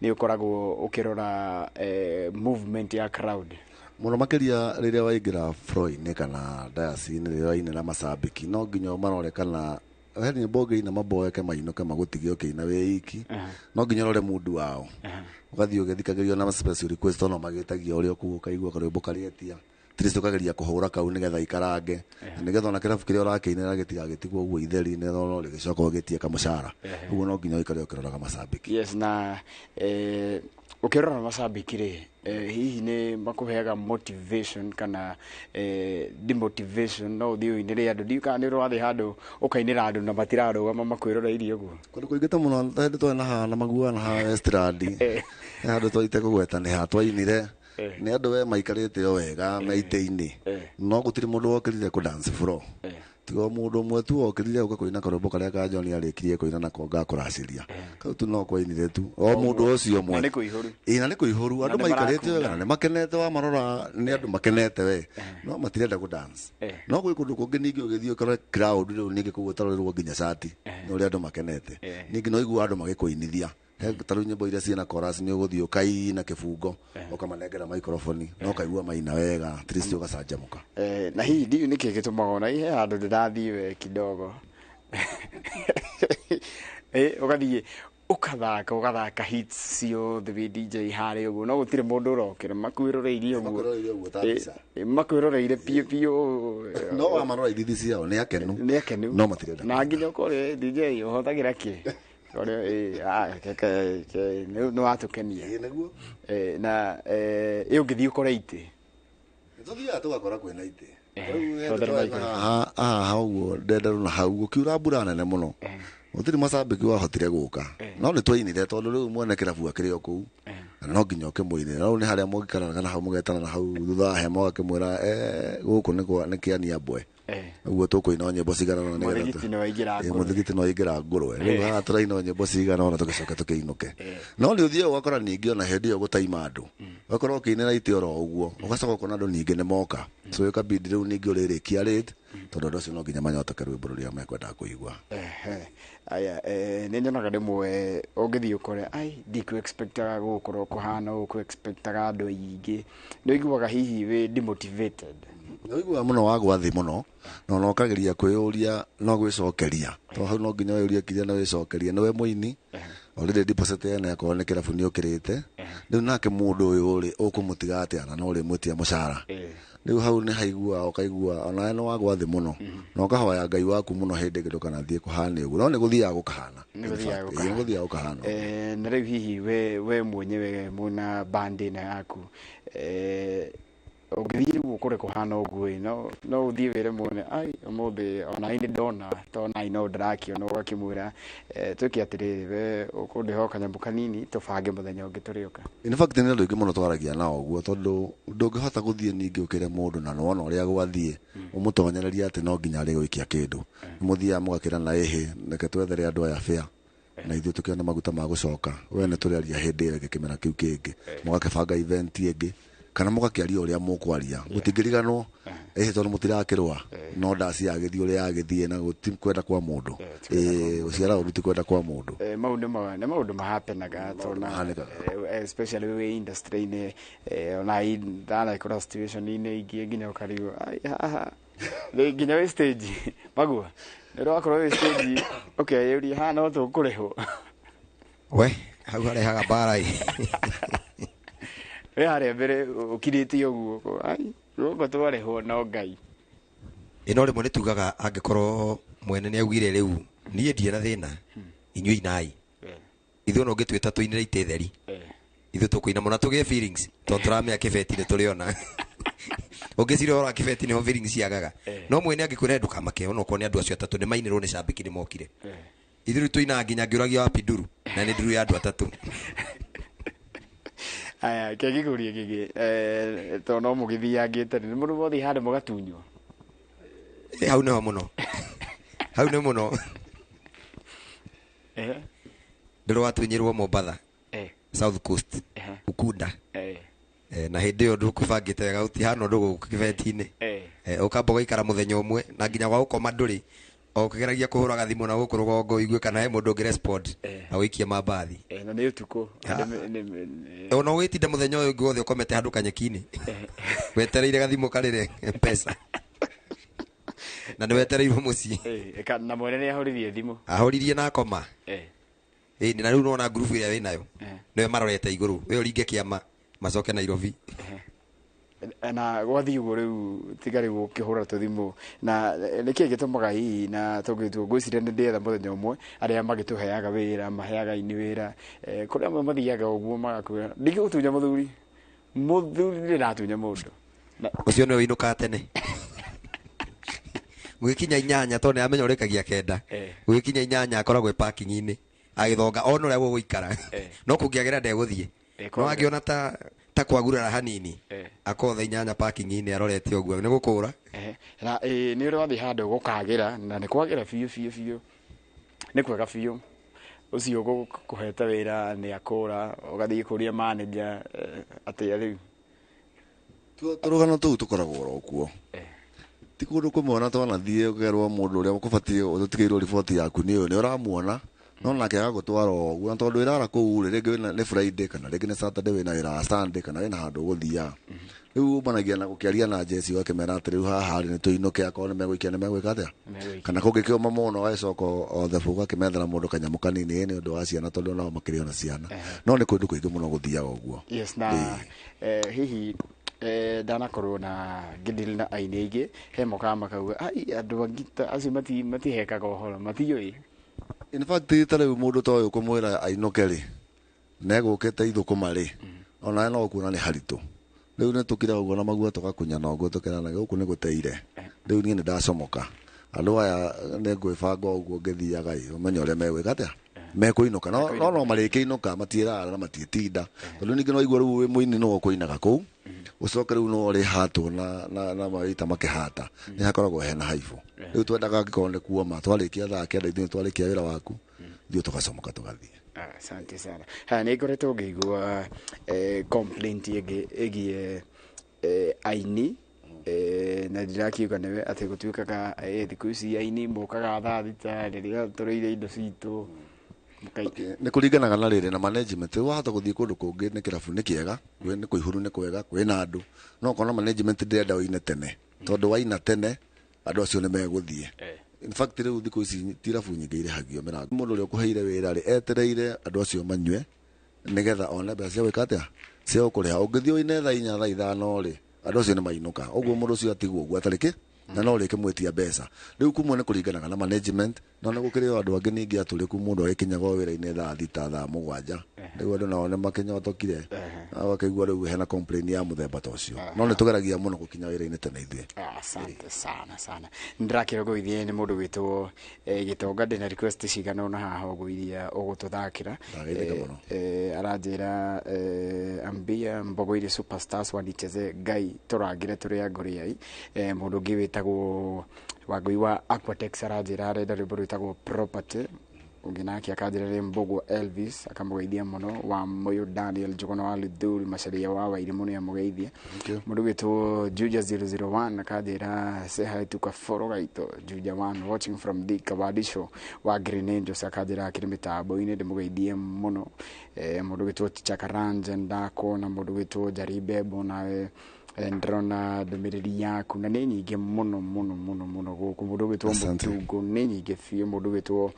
nĩ ũkoragwo ũkĩrora movement ya crowd. Mũno makĩria rĩrĩa waingĩra floor-inĩ kana dais-inĩ rĩrĩa wainĩra macambĩki no nginya ũmarore kana he nyĩmbo ũngĩina maboeke mainũke magũtige ũkĩina wĩ iki, no nginya ũrore mundu wao, ũgathiĩ ũgĩthikagĩrio na special request ona magĩtagia ũrĩa ũkuga ũkaigua karwĩmbo karĩetia at least ũkageria kũhũra kau nĩgetha ikarange, na nĩgetha ona kĩrabu kĩrĩa ũrakĩinĩra gĩtigagĩtigwo ũguo itheri nĩgetha ona ũrĩgĩcoka ũgĩtie kamũcara. Ũguo no nginya ũikare ũkĩroraga macambĩki. Yes, na ũkĩrora macambĩki rĩ, hihi nĩ makũheaga motivation kana demotivation? No ũthiĩ ũinĩre andũ, ndiũĩ kana nĩ ũrathiĩ handũ ũkainĩra andũ na matirarũgama makwĩroreirie ũguo. Kũndũ kũingĩ ta mũno ta hĩndĩ twarĩ na haha na maguoa na haha Westland, he handũ twaite kũgweta nĩ haha twainire Nĩ andũ we maikarĩte o wega me itĩ-inĩ, no gũtirĩ mũndũ wokĩrire kũ dance floor, tiga o mũndũ ũmwe tu wokĩrire gũka kũina karwĩmbo karĩa ka John arĩkirie kũina nako gakũracĩria kau tu, no kwainire tu o mũndũ ũcio ũmwe. Na nĩ kũihũru. Ĩĩ, na nĩ kũihũru. Na Andũ nĩ maikarĩte wega marakunda. na nĩ makenete, wamarora nĩ andũ makenete we, no matirenda kũ dance. No gwĩ kũndũ kũngĩ ningĩ ũgĩthiĩ ũkore crowd rĩu ningĩ kũu ũtarorĩrwo nginya cati nĩ ũrĩa andũ makenete. Ningĩ no igua andũ magĩkũinithia. He ta rĩu nyĩmbo iria ciĩna chorus, nĩ ũgũthiĩ ũkaina kĩbungo, ũkamanengera microphone na ũkaigua maina wega, at least ũgacanjamũka. Na hihi ndiũ nĩkĩ gĩtũmaga ona ihe handũ ndĩrathiĩ we kidogo, ũgathiĩ ũkathaka ũgathaka hits ciothe wĩ DJ harĩa ũguo, no gũtirĩ mũndũ ũrokĩra, makwĩroreirie ũguo. Makwĩroreirie ũguo ta mbica. Makwĩroreire piũ piũ. No wamarora ithithi ciao nĩ akenu. Nĩ akenu. No matirenda. Na nginya ũkore DJ ũhũthagĩra kĩ. Kore nĩ watũkenia. Nĩguo. Na ũngĩthiĩ ũkore itĩ. Tũthiaga tũgakora kwĩna itĩ. Rĩu Tũthere maitũ. Haha haha ũguo ndenderũ na hau gũkiura mbura nene mũno, gũtirĩ macambĩki wahotire gũka, no nĩ twainire tondũ rĩu mwene kĩrabu akĩrĩ o kũu na no nginya ũkĩmũinĩra. Rĩu nĩ harĩa mũngĩkaranaga na hau, mũgetana na hau thutha wa hema, ũgakĩmwĩra, "Gũkũ nĩ kĩania mbwe, ũguo tũkũina o nyĩmbo cigana ũna nĩgetha Mũthigiti nĩ waingĩra ngũrwe. Mũthigiti nĩ waingĩra ngũrwe. Rĩu haha tũraina o nyĩmbo cigana ũna tũgĩcoke tũkĩinũke. No nĩ ũthiaga ũgakora ningĩ ona hĩndĩ ĩyo gũtaima andũ, ũgakorwo ũkĩinĩra itĩ oro ũguo, ũgacoka ũkona andũ ningĩ nĩ moka, so ĩkabidi rĩu ningĩ ũrĩrĩkia late tondũ andũ acio no nginya manyotoke rwĩmbo rũrĩa mekwendaga kũigua. Ehe. Aya, nĩ nyonaga rĩmwe ũngĩthiĩ ũkore ai ndikũ expectaga gũgũkorwo kũhana ũũ, kũ expectaga andũ aingĩ, nĩ ũiguaga hihi wĩ demotivated? Nĩ ũiguaga mũno wagwa thĩ mũno, na ona ũkageria kwĩyũria no gwĩcokeria, tondũ hau no nginya wĩyũrie kĩrĩa na wĩcokerie nĩwe mũini already deposit ene akorwo nĩ kĩrabu nĩ ũkĩrĩte rĩu, nake mũndũ ũyũ rĩ ũkũmũtiga atĩa na no ũrĩmwĩtia mũcara? Rĩu hau nĩ haigua ũkaigua onawe nĩ wagwa thĩ mũno na ũkahoya Ngai waku mũno hĩndĩ ĩngĩ ndũkanathiĩ kũhana ũguo, no nĩ gũthiaga gũkahana. Nĩ gũthiaga In fact, gũkahana. ĩĩ, nĩ gũthiaga gũkahana. Na rĩu hihi we mwenyewe mwĩna band ĩno yaku, ũngĩthiĩ rĩu ũkore kũhana ũguo ĩ, no ũthiĩ wĩre mwene, "Ai, ũmũthĩ ona ini ndona to nai no ndĩrakĩona," ũgakĩmwĩra, "Twĩke atĩrĩrĩ, we ũkũndĩha o kanyamũ kanini, tũbange mũthenya ũngĩ tũrĩũka"? In fact, nĩ andũ aingĩ mũno twaragia nao ũguo, tondũ ndũngĩhota gũthiĩ ningĩ ũkĩre mũndũ na nĩwona ũrĩa gwathiĩ ũmũtonyererie atĩ no nginya arĩ gũikia kĩndũ. Mũthiaga mũgakĩra na ĩhĩ, reke twethere andũ aya bĩa na ithuĩ tũkĩone maguta ma gũcoka, we nĩ tũrĩaria hĩndĩ ĩyo ĩngĩ kĩmera kĩu kĩngĩ, mũgakĩbanga event ĩngĩ kana mũgakĩaria ũrĩa mũkwaria, mũtingĩriganwo ĩhĩ tondũ mũtirakĩrũa, no ndaci yagĩthiĩ ũrĩa yagĩthiĩ na gũti kwenda kwa mũndũ. Ĩĩ, gũciara ũru ti kwenda kwa mũndũ. Mau nĩ maũndũ mahapenaga tona Mahanĩkaga. Especially wĩ industry-inĩ, ona ndanekora situation-inĩ ingĩ nginya ũkarigwo, "Ai, haha rĩ nginya wĩ stage maguo nĩ ũrakorwo wĩ stage ũkeyũria haha no tũkũrĩhwo?" We hau harehaga mbara ĩ. Wĩ harĩa mbere ũkirĩte ũguo, "Ai, gũkũ twarĩhwo no Ngai." Ĩ, no rĩmwe nĩ tugaga angĩkorwo mwene nĩ augire rĩu niĩ ndirĩ na thĩna, inyuĩ inai, ithuĩ ona ũngĩtwĩta tũinĩre itĩ theri, ithuĩ tũkũina mũno tũgĩe feelings tondũ tũramenya kĩbeti nĩ tũrĩona. Ũngĩciria ũhoro wa kĩbeti nĩho feelings ciagaga. No mwene angĩkwĩra ndũkamake ona okorwo nĩ andũ acio atatũ nĩ mainĩrwo nĩ cambĩki nĩ mokire, ithuĩ rĩu tũinaga nginya ngĩũragia wapi nduru na nĩ nduru ya andũ atatũ. Aya, kĩngĩkũria kĩngĩ, tondũ no mũgĩthiangĩte nĩ mũndũ mothiĩ handũ mũgatunywo? Ĩ, hau nĩho mũno, hau nĩ mũno. Ndĩrĩ watunyirwo Mombatha, South Coast, Ukunda. Na hĩndĩ ĩyo ndũkũbangĩte wega, gũtihana ũndũ gũkũ kĩbeti-inĩ. Ũkamba ũgaikara mũthenya ũmwe na nginya gwa gũkoma ndũrĩ, o ũkĩgeragia kũhũra gathimũ na gũkũ rũgongo ũigue kana he mũndũ ũngĩ respond na ũikie mambathi. Na nĩ ũtukũ. Ona ũgĩtinda mũthenya ũyũ ũngĩ wothe ũkomete handũ kanyeki-inĩ wetereire gathimũ karĩre mpesa na nĩ wetereirwo mũciĩ. Na mwene nĩ ahũririe thimũ? Ahũririe na akoma. Ĩĩ, na rĩu nona ngurubu ĩrĩa wĩnayo nĩwe marorete igũrũ, we ũringe kĩama macoke Nairobi. Na gwathiĩ ũguo rĩu tiga rĩu ũkĩhũra tũthimũ na nĩkĩĩ gĩtũmaga hihi na tũngĩtua ngwĩciria nĩ ndĩetha mũthenya ũmwe arĩa magĩtũheaga wĩra maheaga ini wĩra, kũrĩ amwe mathiaga ũguo magakwĩra ndingĩgũtunya mũthuri, mũthuri ndĩratunya mũndũ. Ũcio nĩwe ũinũkaga tene gũgĩkinya 8 tondũ nĩamenya ũrĩkagia 9. Gũgĩkinya 8 akoragwo e parking-inĩ agĩthonga ona ũrĩa gũgũikara, no kũngĩagĩra ndegũthiĩ, no angĩona ta ta kwagurara hanini akorwo thaa 8 parking-inĩ arorete ũguo nĩ gũkũra. Na nĩ ũrĩ wathiĩ handũ gũkagĩra na nĩ kwagĩra biũ biũ biũ, nĩ kwega biũ. Ũcio ũkũhete wĩra nĩ akũra, ũgathiĩ kũria manager atĩa rĩu. Tũrũgano tũu tũkoragwo oro kuo. Ti kũndũ kũmwe ona twanathiĩ ũkerwo mũndũ ũrĩa ũkũbatiĩ ũtigĩirwo riboti yaku nĩ ũyũ nĩ ũramuona no nake agagũtwara o ũguo, na tondũ wĩra kũu rĩ, rĩngĩ wĩna nĩ Friday kana rĩngĩ nĩ Saturday wĩna wĩra wa Sunday kana wĩna handũ ũgũthiaga. Rĩu umanagia na gũkĩaria na jeci ũgakĩmera atĩ rĩu haha rĩ nĩ tũinũke, akorwo nĩ megũikia nĩ megwĩka atĩa, kana kũngĩkĩũma mũno ũgagĩcoka o the ũgakĩmethera mũndũ kanyamũ kanini nĩ ũndũ wa ciana tondũ nao makĩrĩ ona ciana. No nĩ kũndũ kũingĩ mũno gũthiaga ũguo. Yes, na hihi ndanakorwo na ngĩdeal na aini aingĩ he mokaga makauga ai andũ angĩ acio matihekaga ũhoro matiũĩ. In fact ta rĩu mũndũ ta ũyũ kũmwĩra ainũke rĩ negũkĩte ithũkũma rĩ onawe no ũkuona nĩ haritũ. Rĩu nĩ tũkiraga ũguo na magua tũgakunyana ũguo tũkerana gũkũ nĩ gũteire. Rĩu niĩ nĩ ndacomoka andũ aya nĩ ngwĩbanga ũguo ngĩthiaga ĩ ũmenye ũrĩa megwĩka atĩa mekũinũka no no marĩkĩinũka matiĩrara na matiĩtinda tondũ ningĩ no igua rĩu wĩ mũini nĩwe ũkũinaga kũu ũcoke rĩu no ũrĩhatwo na mawĩta makĩhata nĩ hakoragwo hena haibũ. Rĩu twendaga angĩkorwo nĩ kuoma twarĩkia thaa 9 ithuĩ twarĩkia wĩra waku ithuĩ tũgacomoka tũgathiĩ. Asante sana. Haya, nĩ ngoretwo ngĩigua complaint ĩngĩ ĩgiĩ aini na ndĩrakiuga nĩwe atĩ gũtuĩkaga thikũ ici aini mokaga thaa 6 rĩrĩa tũrĩire indo citũ. Nĩ kũringanaga na rĩrĩ na management. Wahota gũthiĩ kũndũ kũngĩ nĩ kĩrabu nĩ kĩega, nĩ kũihũru nĩ kwega, kwĩna andũ, no ũkona management ndĩrenda ũine tene tondũ waina tene andũ acio nĩ megũthiĩ. In fact rĩu thikũ ici ti irabu nyingĩ irĩhagio mĩrango. Mũndũ ũrĩa ũkũheire wĩra rĩ etereire andũ acio manyue nĩgetha one mbeca cia gwĩka atĩa cia gũkũrĩha. Ũngĩthiĩ ũine thaa 4 thaa 5 rĩ andũ acio nĩ mainũka, ũguo mũndũ ũcio atigwo ũguo atarĩ kĩ na no ũrĩkĩmwĩtia mbeca. Rĩu kumwe nĩ kũringanaga na management, no nĩ gũkĩrĩ o andũ angĩ ningĩ atũrĩku mũndũ agĩkinyaga o wĩra-inĩ thaa 6 thaa 7 rĩu andũ nao nĩ makĩnyotokire ũgakĩigua rĩu hena complain ya mũthemba ta ũcio, no nĩ tũgeragia mũno gũkinya wĩra-inĩ tene ithuĩ. Asante sana sana. Ndĩrakĩrwo gũithie nĩ mũndũ wĩtwo Gĩtonga, ndĩna request cigana ũna haha ũguo iria ũgũtũthakĩra. Aranjĩra ambia Mbogoire Superstars wanicheze Ngai tũrangĩre tũrĩ a ngũrĩai. Mũndũ ũngĩ wĩtagwo Wangũi wa Aquatex aranjĩra arenda rwĩmbo rwĩtagwo Property. Ũngĩ nake akanjĩra nĩ Mbũgũ Elvis akamũgeithia mũno, wa Moyo Daniel Njũgũna wa Luthuri Macharia wa Wairimũ nĩ amũgeithia. Mũndũ wĩtwo Juja 001 akanjĩra say hi to Kaboro gaitũ Juja 1 watching from the Kabadisho wa Green Angels akanjĩra akĩrĩ mĩtambo-inĩ ndĩmũgeithie mũno. Mũndũ wĩtwo Ticha Karanja ndakuona, mũndũ wĩtwo Jaribebo nawe ndĩrona ndũmĩrĩri yaku na nĩ nyingĩ mũno mũno mũno mũno gũkũ. Mũndũ wĩtwo Mũtungu nĩ nyingĩ biũ. Mũndũ wĩtwo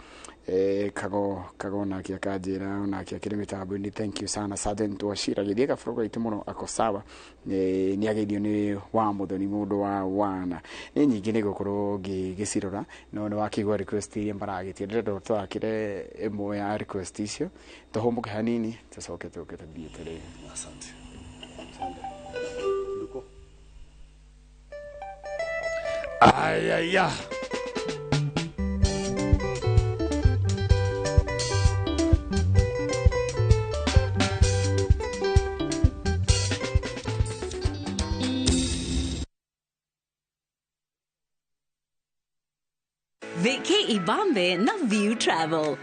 Kago nake akanjĩra onake akĩrĩ mĩtambo-inĩ thank you sana. Sergeant Wachira gĩthiĩ Kaboro gaitũ mũno ako sawa, nĩ ageithio nĩ wa Mũthoni mũndũ wa wana. Nĩ nyingĩ nĩ gũkorwo ngĩgĩcirora no nĩ wakĩigua request iria maragĩtia, ndĩrenda tũthakĩre ĩmwe ya request icio tũhũmũke hanini tũcoke tũke tũthiĩte rĩu. Asante. Ayaya. Vacay Ibambe na View Travel.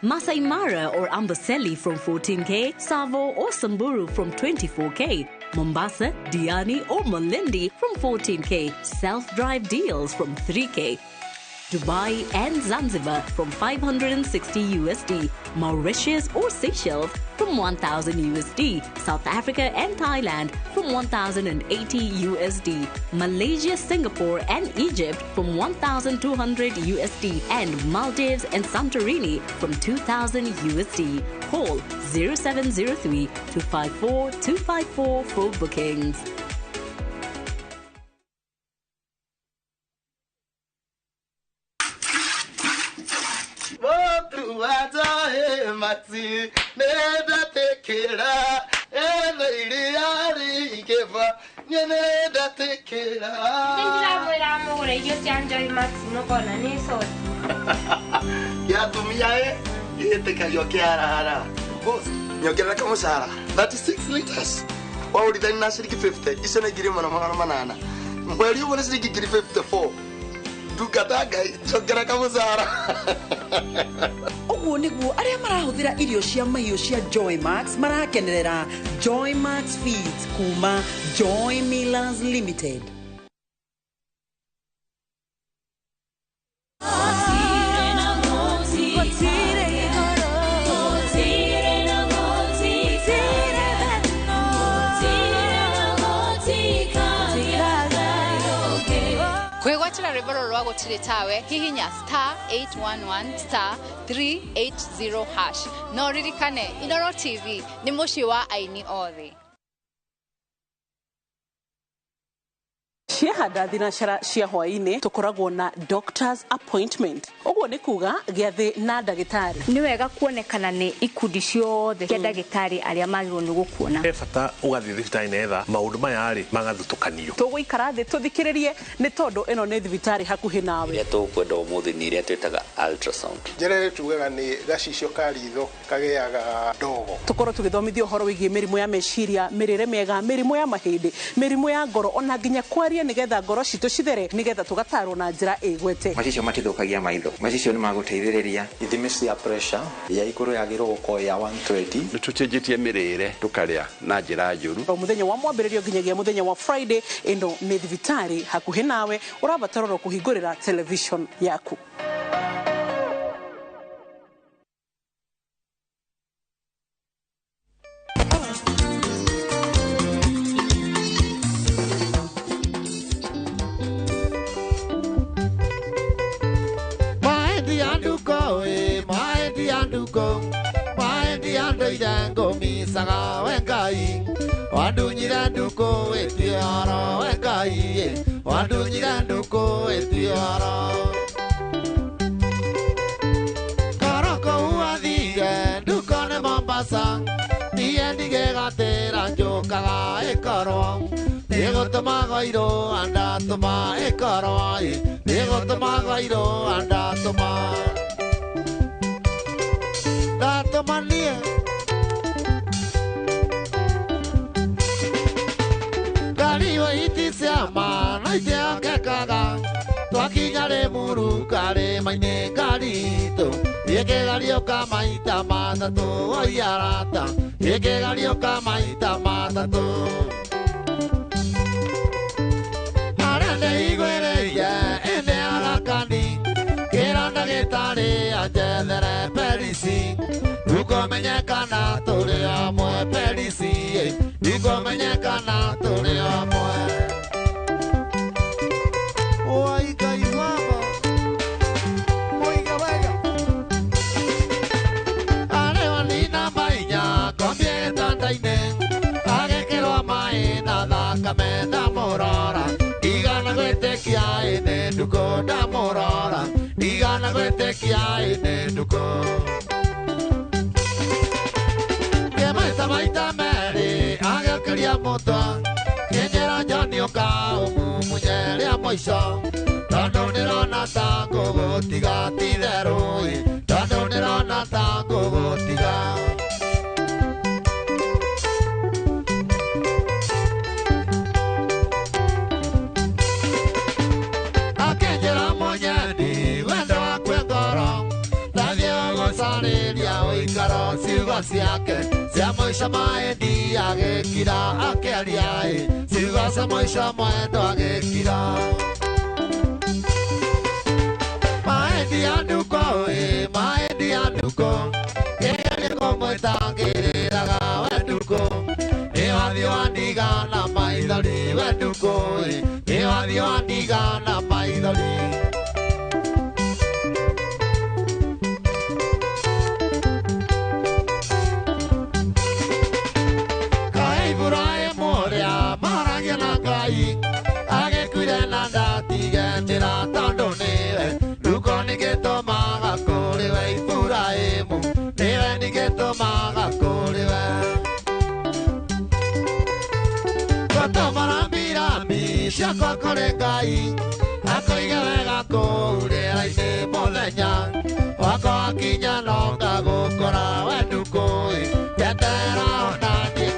Masai Mara or Amboseli from 14K, Savo or Samburu from 24K, Mombasa, Diani or Malindi from 14K, self-drive deals from 3K, Dubai and Zanzibar from 560 USD, Mauritius or Seychelles from 1,000 USD, South Africa and Thailand from 1,080 USD, Malaysia, Singapore and Egypt from 1,200 USD, and Maldives and Santorini from 2,000 USD. Call 0703 254 254 for bookings. Boss, nyongerera kamũcara. 36 liters waurithani na ciringi 50 icio nĩ 1800 mweri ũmwe nĩ ciringi 54 ndungata Ngai njongera kamũcara. Ũguo nĩguo arĩa marahũthĩra irio cia mahiũ cia Joy Max marakenerera Joy Max Feeds kuma Joy Millers Limited. Kwĩgwatĩra rwĩmbo rũrũ rwa gũtirĩ tawe hihinya star 811 star 380 hash no ririkane Inoro TV nĩ mũciĩ wa aini othe. Ciahanda thinacara cia hwaĩ-inĩ tũkoragwo na doctor's appointment. Ũguo nĩ kuga gĩathĩ na ndagĩtarĩ. Nĩ wega kuonekana nĩ ikundi ciothe cia ndagĩtarĩ arĩa magĩrĩirwo nĩ gũkuona. He bata ũgathiĩ thibitarĩ netha maũndũ maya rĩ magathutũkanio. Tũgũikara thĩ tũthikĩrĩrie nĩ tondũ ĩno nĩ thibitarĩ hakuhĩ nawe. Iria tũkwenda ũmũthĩ nĩ iria twĩtaga ultrasound. Njĩra ĩrĩa tugaga nĩ gacicio ka ritho kagĩaga ndogo. Tũkorwo tũgĩthomithio ũhoro wĩgiĩ mĩrimũ ya meciria, mĩrĩre mĩega, mĩrimũ ya mahĩndĩ, mĩrimũ ya ngoro ona nginya kwaria nigetha ngoro citũ cithere nigetha tugatarwo na njĩra ĩgwete. Macicio matithũkagia maitho, macicio nĩ magũteithĩrĩria. Ithimi cia pressure ya igũrũ yagĩrĩirwo gũkorwo ya 120. Nĩ tũcenjetie mĩrĩre tũkarĩa na njĩra njũru. O mũthenya wa mwambĩrĩrio nginyagia mũthenya wa Friday ĩno nĩ thibitarĩ hakuhĩ nawe ũrabatara oro kũhingũrĩra television yaku. Wandunyira nduko etioro wengai, wandunyira nduko etioro. Karoko uathire nduko nĩ Mombasa, niĩ ndigĩgatĩra njũkaga ĩkorwo nĩgũtũma irũ andatũma ĩkorwo nĩgũtũma irũ andatũma ndatũma niĩ. Twakinya Rĩmuru karĩma-inĩ karitũ ĩkĩgariũka maita matatũ oi arata ĩkĩgariũka maita matatũ. Harĩa ndĩigwĩrĩire ĩndĩ arakani kĩra ndagĩtarĩ anjethere perisi ndukũmenyekana tũrĩ amwe perisi ndukũmenyekana tũrĩ amwe. Ndamũrora ndigana gwĩtĩkia ĩnĩ ndukũ kĩmaita maita merĩ agĩũkĩria mũtwe kĩnjĩra John ũka ũmumunye rĩa mũico tondũ ndĩrona ta ngũgũtiga ti-itherũ tondũ ndĩrona ta ngũgũtiga. Ciugo ciake cia mũico maendi agĩkira akĩaria ciugo cia mũico mwendo agĩkira. Maendi ya nduko maendi ya nduko kĩgerio kũmwĩta ngĩrĩraga we nduko nĩ wathiĩ wandiga na maithori we nduko nĩ wathiĩ wandiga na maithori. Ciakwa kũrĩ Ngai akũige wega kũu rĩera-inĩ mũthenya wakwa wakinya no ngagũkora we ndukũ njetera ona niĩ.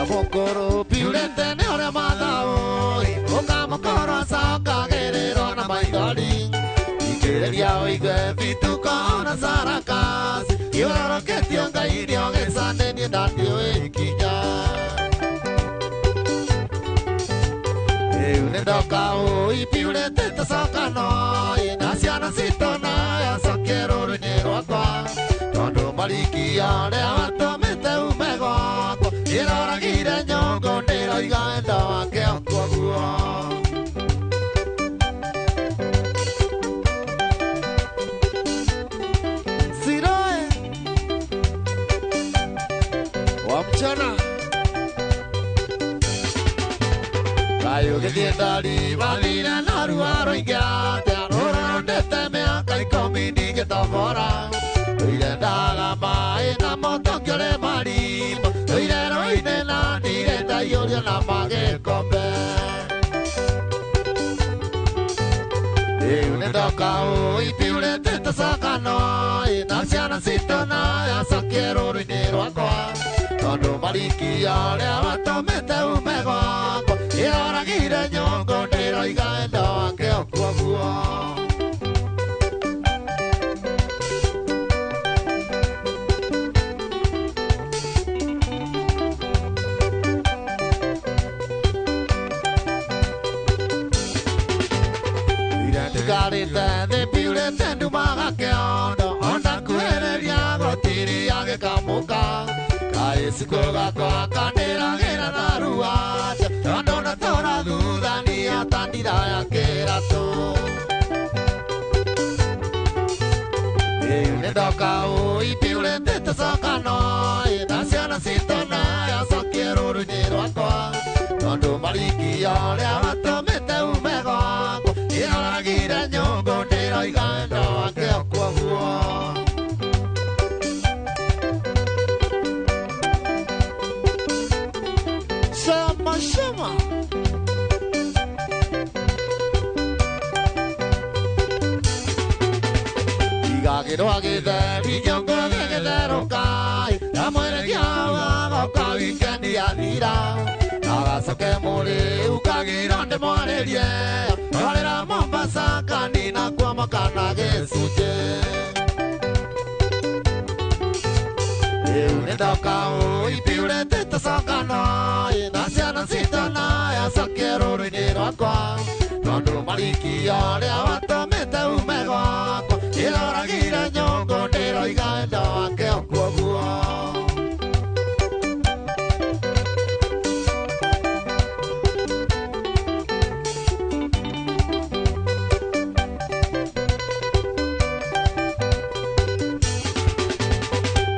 Mũkũrũ piurĩte nĩ ũrĩa mathaũ ũkamũkorwo acokagĩrĩrwo na maithori Ikĩrĩria ũigue bituko na sarakasi Iũroroketio Ngai nĩogĩcane niĩ ndatiũĩ ikinya Rĩu nĩndoka ũi piurĩte tũcokano na ciana citũ nayo cokie rũrũ-inĩ rwakwa Tondũ marikia ũrĩa watũmĩte ume gwakwa Ĩroragire nyũngũ ndĩroiga wendo wake okuoguo Siroe wa mchana Kayũgĩthiĩ ndari mathire na rua rũingĩ atĩa Rũrondete mĩaka ikũmi ndingĩtobora Tũire ndaga maĩ na moto ngĩũrĩ marima Tũire rũĩ-inĩ na ndirĩ ndaiyũrio na magĩkombe Rĩu nĩndoka ũi piurĩte tũcokano na ciana citũ nayo cokie rũrũ-inĩ rwakwa Tondũ marikia ũrĩa watũmĩte ume gwakwa Ĩroragire nyũngũ ndĩroiga wendo wake okuoguo Ndigarĩte thĩ piurĩte ndumaga kĩondo Ona kuhĩrĩria gũtiria gĩkamũka Kaĩcikũ gakwa kanĩragĩra na ruaca Tondũ natũra thutha niĩ ya kĩratũ Rĩu nĩndoka ũi piurĩte tũcokano na ciana citũ nayo cokie rũrũ-inĩ rwakwa Tondũ marikia ũrĩa watũmĩte ume gwakwa Ĩroragire nyũngũ ndĩroiga wendo wake okuoguo Shama shama Igagĩrwo gĩtheri nyũngũ gĩgĩtherũka Ndamwereria wagoka wikendi yathira Agacoke mũrĩ ukagĩrwo ndĩmwarĩrie Orĩra Mombasa kanina kuomoka na gĩcunjĩ Rĩu nĩndoka ũi piurĩte tũcokano na ciana citũ nayo cokie rũrũ-inĩ rwakwa Tondũ marikia ũrĩa watũmĩte ume gwakwa Ĩroragire nyũngũ ndĩroiga wendo wake okuoguo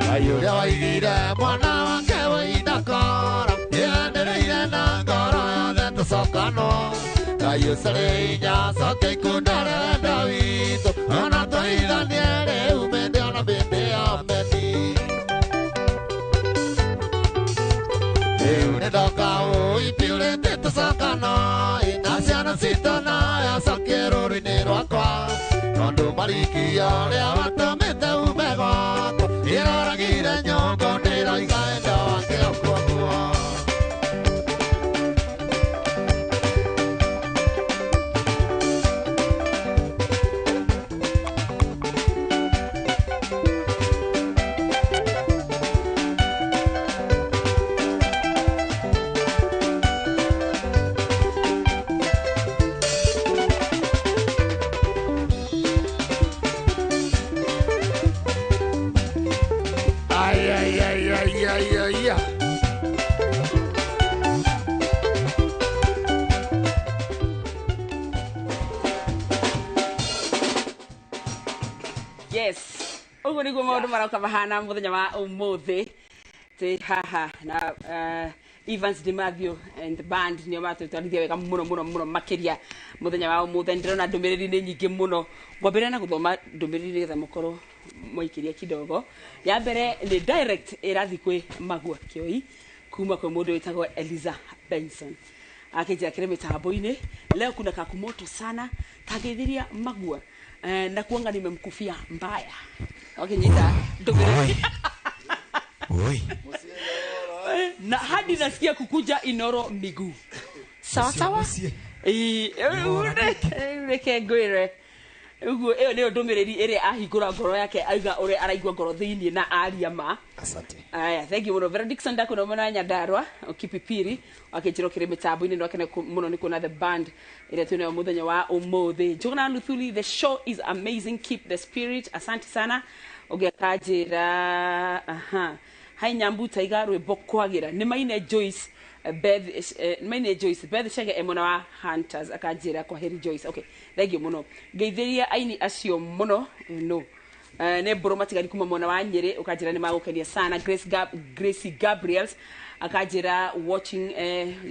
Ngai ũrĩa waigire mwana wake wĩindakora Ĩendereire na ngoro yothe tũcokanwo Ngai ũcarĩ inya coke ikunda rĩa wendo witũ Ona tũhithanie rĩu mĩndĩ ona mĩndĩ ya meni Rĩu nĩndoka ũi piurĩte tũcokano na ciana citũ nayo cokie rũrũ-inĩ rwakwa Tondũ marikia ũrĩa watũmĩte ume gwakwa Ĩroragire nyũngũ ndĩroiga wendo wake okuoguo Yes. Ũguo nĩguo maũndũ maroka mahana mũthenya wa ũmũthĩ twĩ haha na Evans Di Mathew and the band nĩo matũtwarithia wega mũno mũno mũno makĩria mũthenya wa ũmũthĩ. Ndĩrona ndũmĩrĩri nĩ nyingĩ mũno, ngwambĩrĩria na gũthoma ndũmĩrĩri nĩgetha mũkorwo mwaikĩria kidogo. Ya mbere nĩ direct ĩrathiĩ kwĩ Magua Kĩoi kuma kwĩ mũndũ wĩtagwo Eliza Benson akĩnjĩra kĩrĩ mĩtambo-inĩ leo kuna kakumoto sana kageithiria Magua na kuanga nimemkufia mbaya wakinyita ndũmĩrĩri. Oi. Na hadi nasikia kukuja Inoro miguu. Sawa sawa. Reke ngwire. Uguo iyo niyo ndumiriri ĩrĩa ahingũra ngoro yake auga ũrĩa araigua ngoro thĩinĩ na aria ma. Asante. Aya, thank you muno. Vera Dixon ndakuona mwena Nyandarua Kipipiri akĩnjĩra ũkĩrĩ mĩtambo-inĩ no akene muno nĩ kuona the band ĩrĩa twĩnayo mũthenya wa ũmũthĩ. Njuguna Luthuli, the show is amazing, keep the spirit. Asante sana. Ũgĩakanjĩra aha hai Nyambu taiga rwĩmbo kwagira nĩ maine Joyce Beth maine Joyce Beth Chege emona wa Hunters akanjira kwa heri Joyce. Okay, thank you muno. Ngeithiria aini acio muno no ne mburu matigari kuma mwena wa Nyeri ukanjira ni magukenia sana. Grace Gracie Gabriels akanjira watching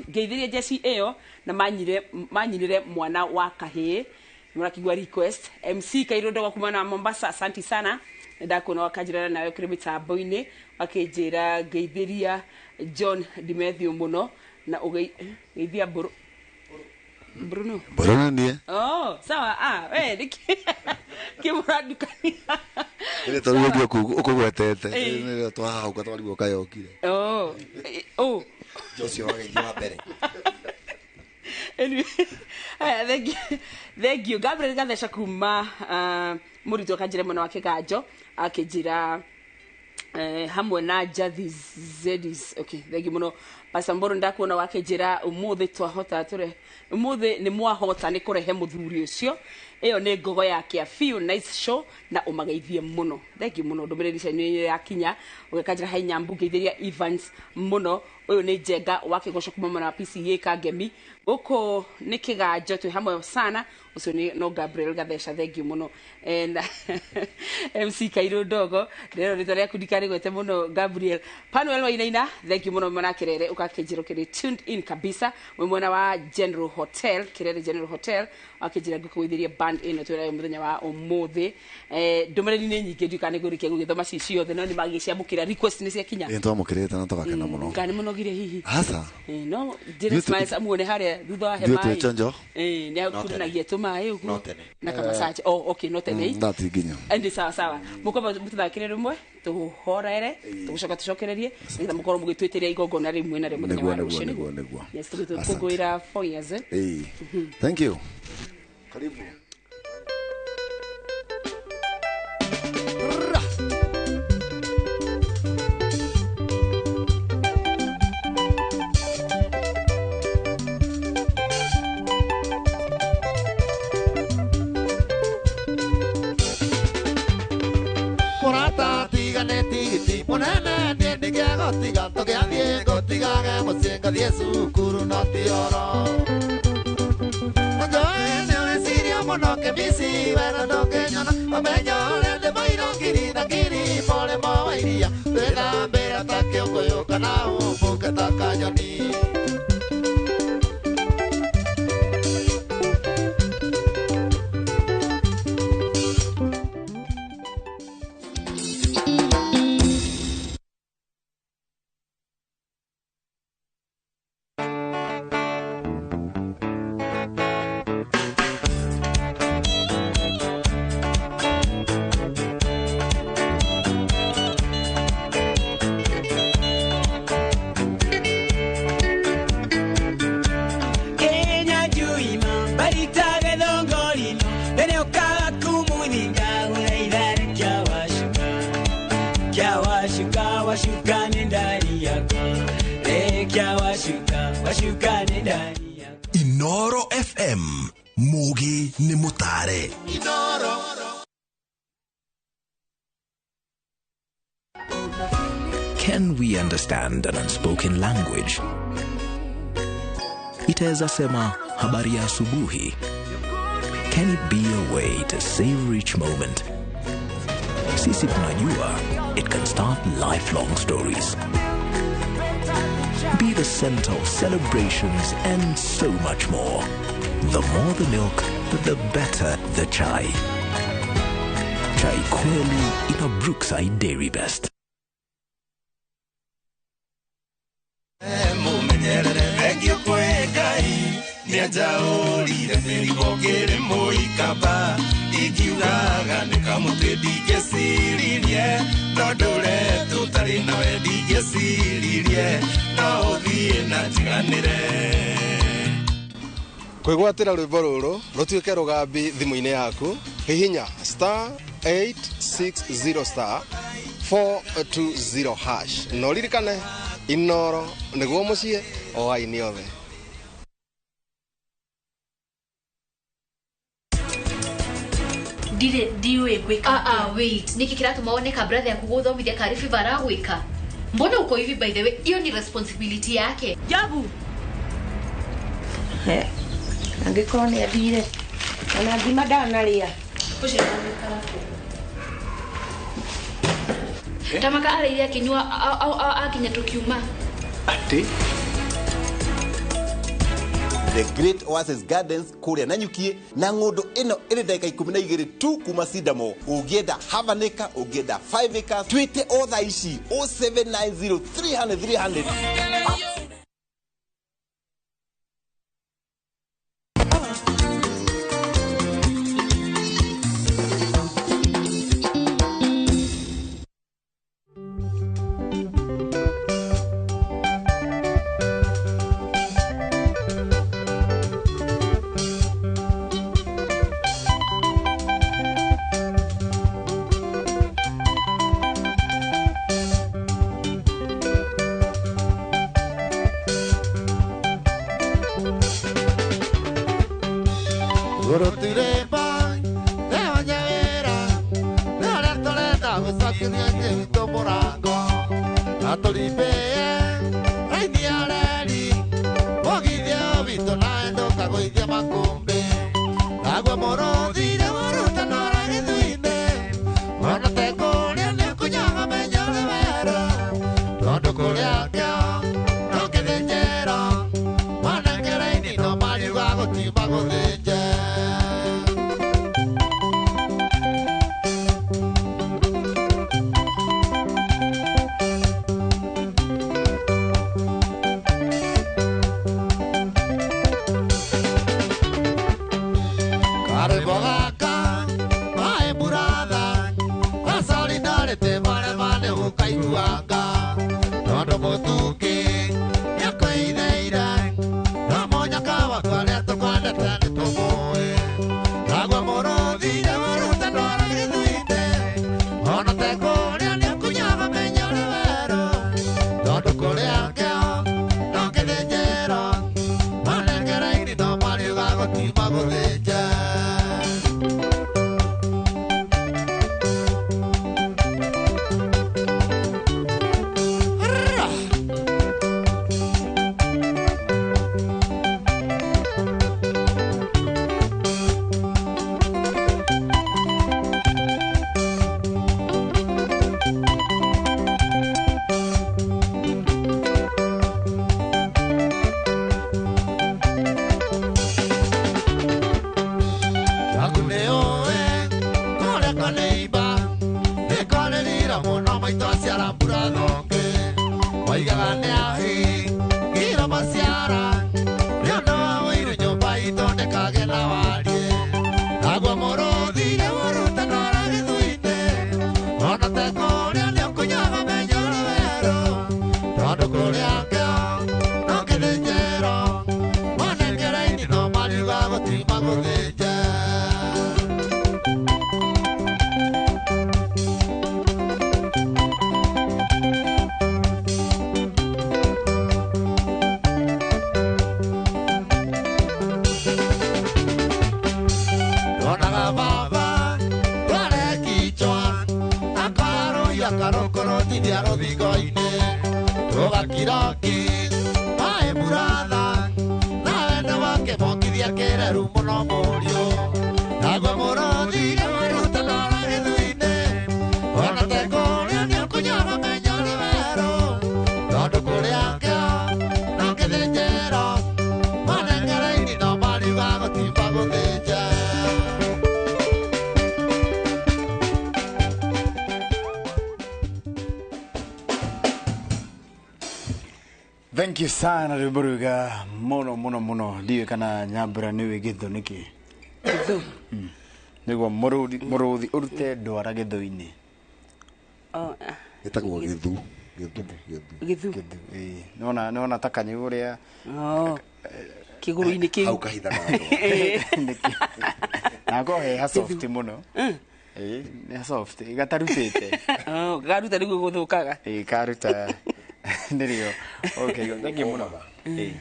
ngeithiria jeshi iyo na manyire mwana wa kahii murakigwa request. MC Kairo ndogo kuma na Mombasa, asante sana. Ndakona wakanjira nawe kuri mitambo-inĩ akinjira ngeithiria John Dimethio muno na ugeithia mburu Bruno Bruno nie. Oh, sawa. Ah, we niki kimuradukania. Ile to rugio ukugwetete. Ile to haha ukatwarigwo kayokire. Oh. Oh. Jocio wageithio wa mbere. Anyway, thank you. Thank you. Gabriel Gathesha kuma murito kanjira mwana wake Gajo akijira hamwe na Jathi Zedis. Okay, thank you muno. Pastor Mburu ndakuona wakijira umuthi twahota ture umuthi ni mwahota ni kurehe muthuri ucio iyo ni ngogo yake feel nice show na umageithie muno. Thank you muno. Ndumiriri cianyu yakinya ugekanjira hai Nyambu ngeithiria Evans muno. Uyu ni Njenga wakigoco kuma mwena wa PCA Kangemi guku ni kiganjo twi hamwe sana. Ucio ni no Gabriel Gathesha, thank you muno. And MC Kairo ndogo ndero ritwa riaku ndikarigwete muno Gabriel Panuel Wainaina, thank you muno mwena Kirere ukakinjira kiri tuned in kabisa we mwena wa General Hotel Kirere General Hotel akinjira ngukugwithiria band ino twirayo muthenya wa umuthi. Ndumiriri ni nyingi ndikane ngurikia gugithoma ci ciothe no ni magiciamukira request ni ciakinya. Ĩ twamukirite na tugakena muno. Kana munogire hihi hasa no Jane Smiles amuone haria thutha wa hema. Ndiyo twichanjo ni akuranagia tumaĩ uguo na kamasaje. Oh, okay, no tene ndati nginya andi sawa sawa mukomba mututhakire rumwe tuhorere tugucoka tucokererie nĩgetha mukorwo mugĩtwĩtĩria igongona rĩmwe na rĩmwe mũthenya wa rũciũ nĩguo. Yes, tũgũkũngũĩra 4 years. Thank you. Karibu. Cukuru no tioro muno kemisi wena ndokenyona omenyo ũrĩa ndĩmairwo ngiri na ngiri mũrĩmo wa iria wĩthambĩra ta kĩũngũyũ kana ũmbũke ta kanyoni. Inoro FM Mugi ni mutare. Inoro. Can we understand an unspoken language? Itaweza sema habari ya asubuhi. Can it be a way to savor each moment? Sisi tunajua it can start lifelong stories. Be the center of celebrations and so much more. The more the milk, the better the chai. Chai kweli in a Brookside Dairy Best. njigue no ũthiĩ na njiganĩre. Kwĩgwatĩra rwĩmbo rũrũ rũtuĩke rũgambi thimũ-inĩ yaku, hihinya star 860 star 420 hash na ũririkane Inoro nĩguo mũciĩ o aini othe. Ndire ndiũĩ gwĩka. Ah ah, wait, niki kiratũma wone ka brother yaku gũthomithia karĩ fever aragwĩka? Mbona uko hivi? By the way, hiyo ni responsibility yake. Jabu. Angĩkorwo nĩ athire ona ngima ndanarĩa. Ũcio ũgũikara kũ? Tamaka arĩire akĩnyua akinya tũkiuma. Atĩ The Great Oasis Gardens kũrĩa Nanyukie na ng'ũndũ ĩno ĩrĩ ndagĩka 12 tu kuma Sidamo. Ũngĩenda half an acre, ũngĩenda 5 acres, twĩte o thaa ici 0790 300 300. Thank you sana rwĩmbo rwega mũno mũno mũno. Ndiũĩ kana Nyambura nĩũĩ gĩthũ nĩkĩ? Gĩthũ? Nĩguo mũrũthi ũrute ndwara gĩthũ-inĩ. Gĩtagwo gĩthu. Gĩthu. Ĩĩ, nona nona ta kanyũ ũrĩa kĩgũrũ-inĩ kĩu hau kahithaga nako he ha soft mũno. Ĩĩ, nĩ soft gatarutĩte. Garuta nĩguo gũthũkaga. Ĩĩ, karuta nĩrĩo. Okay, thank you mũno. Ĩĩ.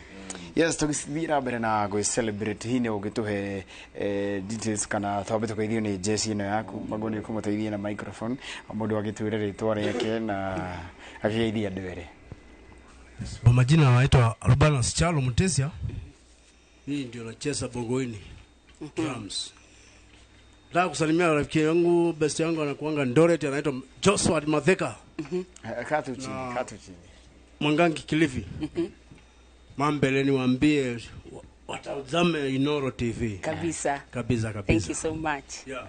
Yes, tũgĩthiĩ na mbere na gwĩ celebrate hihi nĩ ũngĩtũhe details kana twambe tũgeithio nĩ jeci ĩno yaku maguo nĩ ũkũmũteithia na microphone mũndũ agĩtwĩre rĩtwa rĩake na akĩgeithia andũ erĩ. Kwa majina naitwa Albanus Chalo Mutesia. Mimi ndio nacheza bongoini drums. Nataka kusalimia rafiki yangu, best yangu anakuanga Ndoret, anaitwa Joshua Matheka. Katu chini, katu chini. Mwangangi Kilifi. Mambele niwaambie watazame Inoro TV. Kabisa. Kabisa kabisa. Thank you so much. Yeah.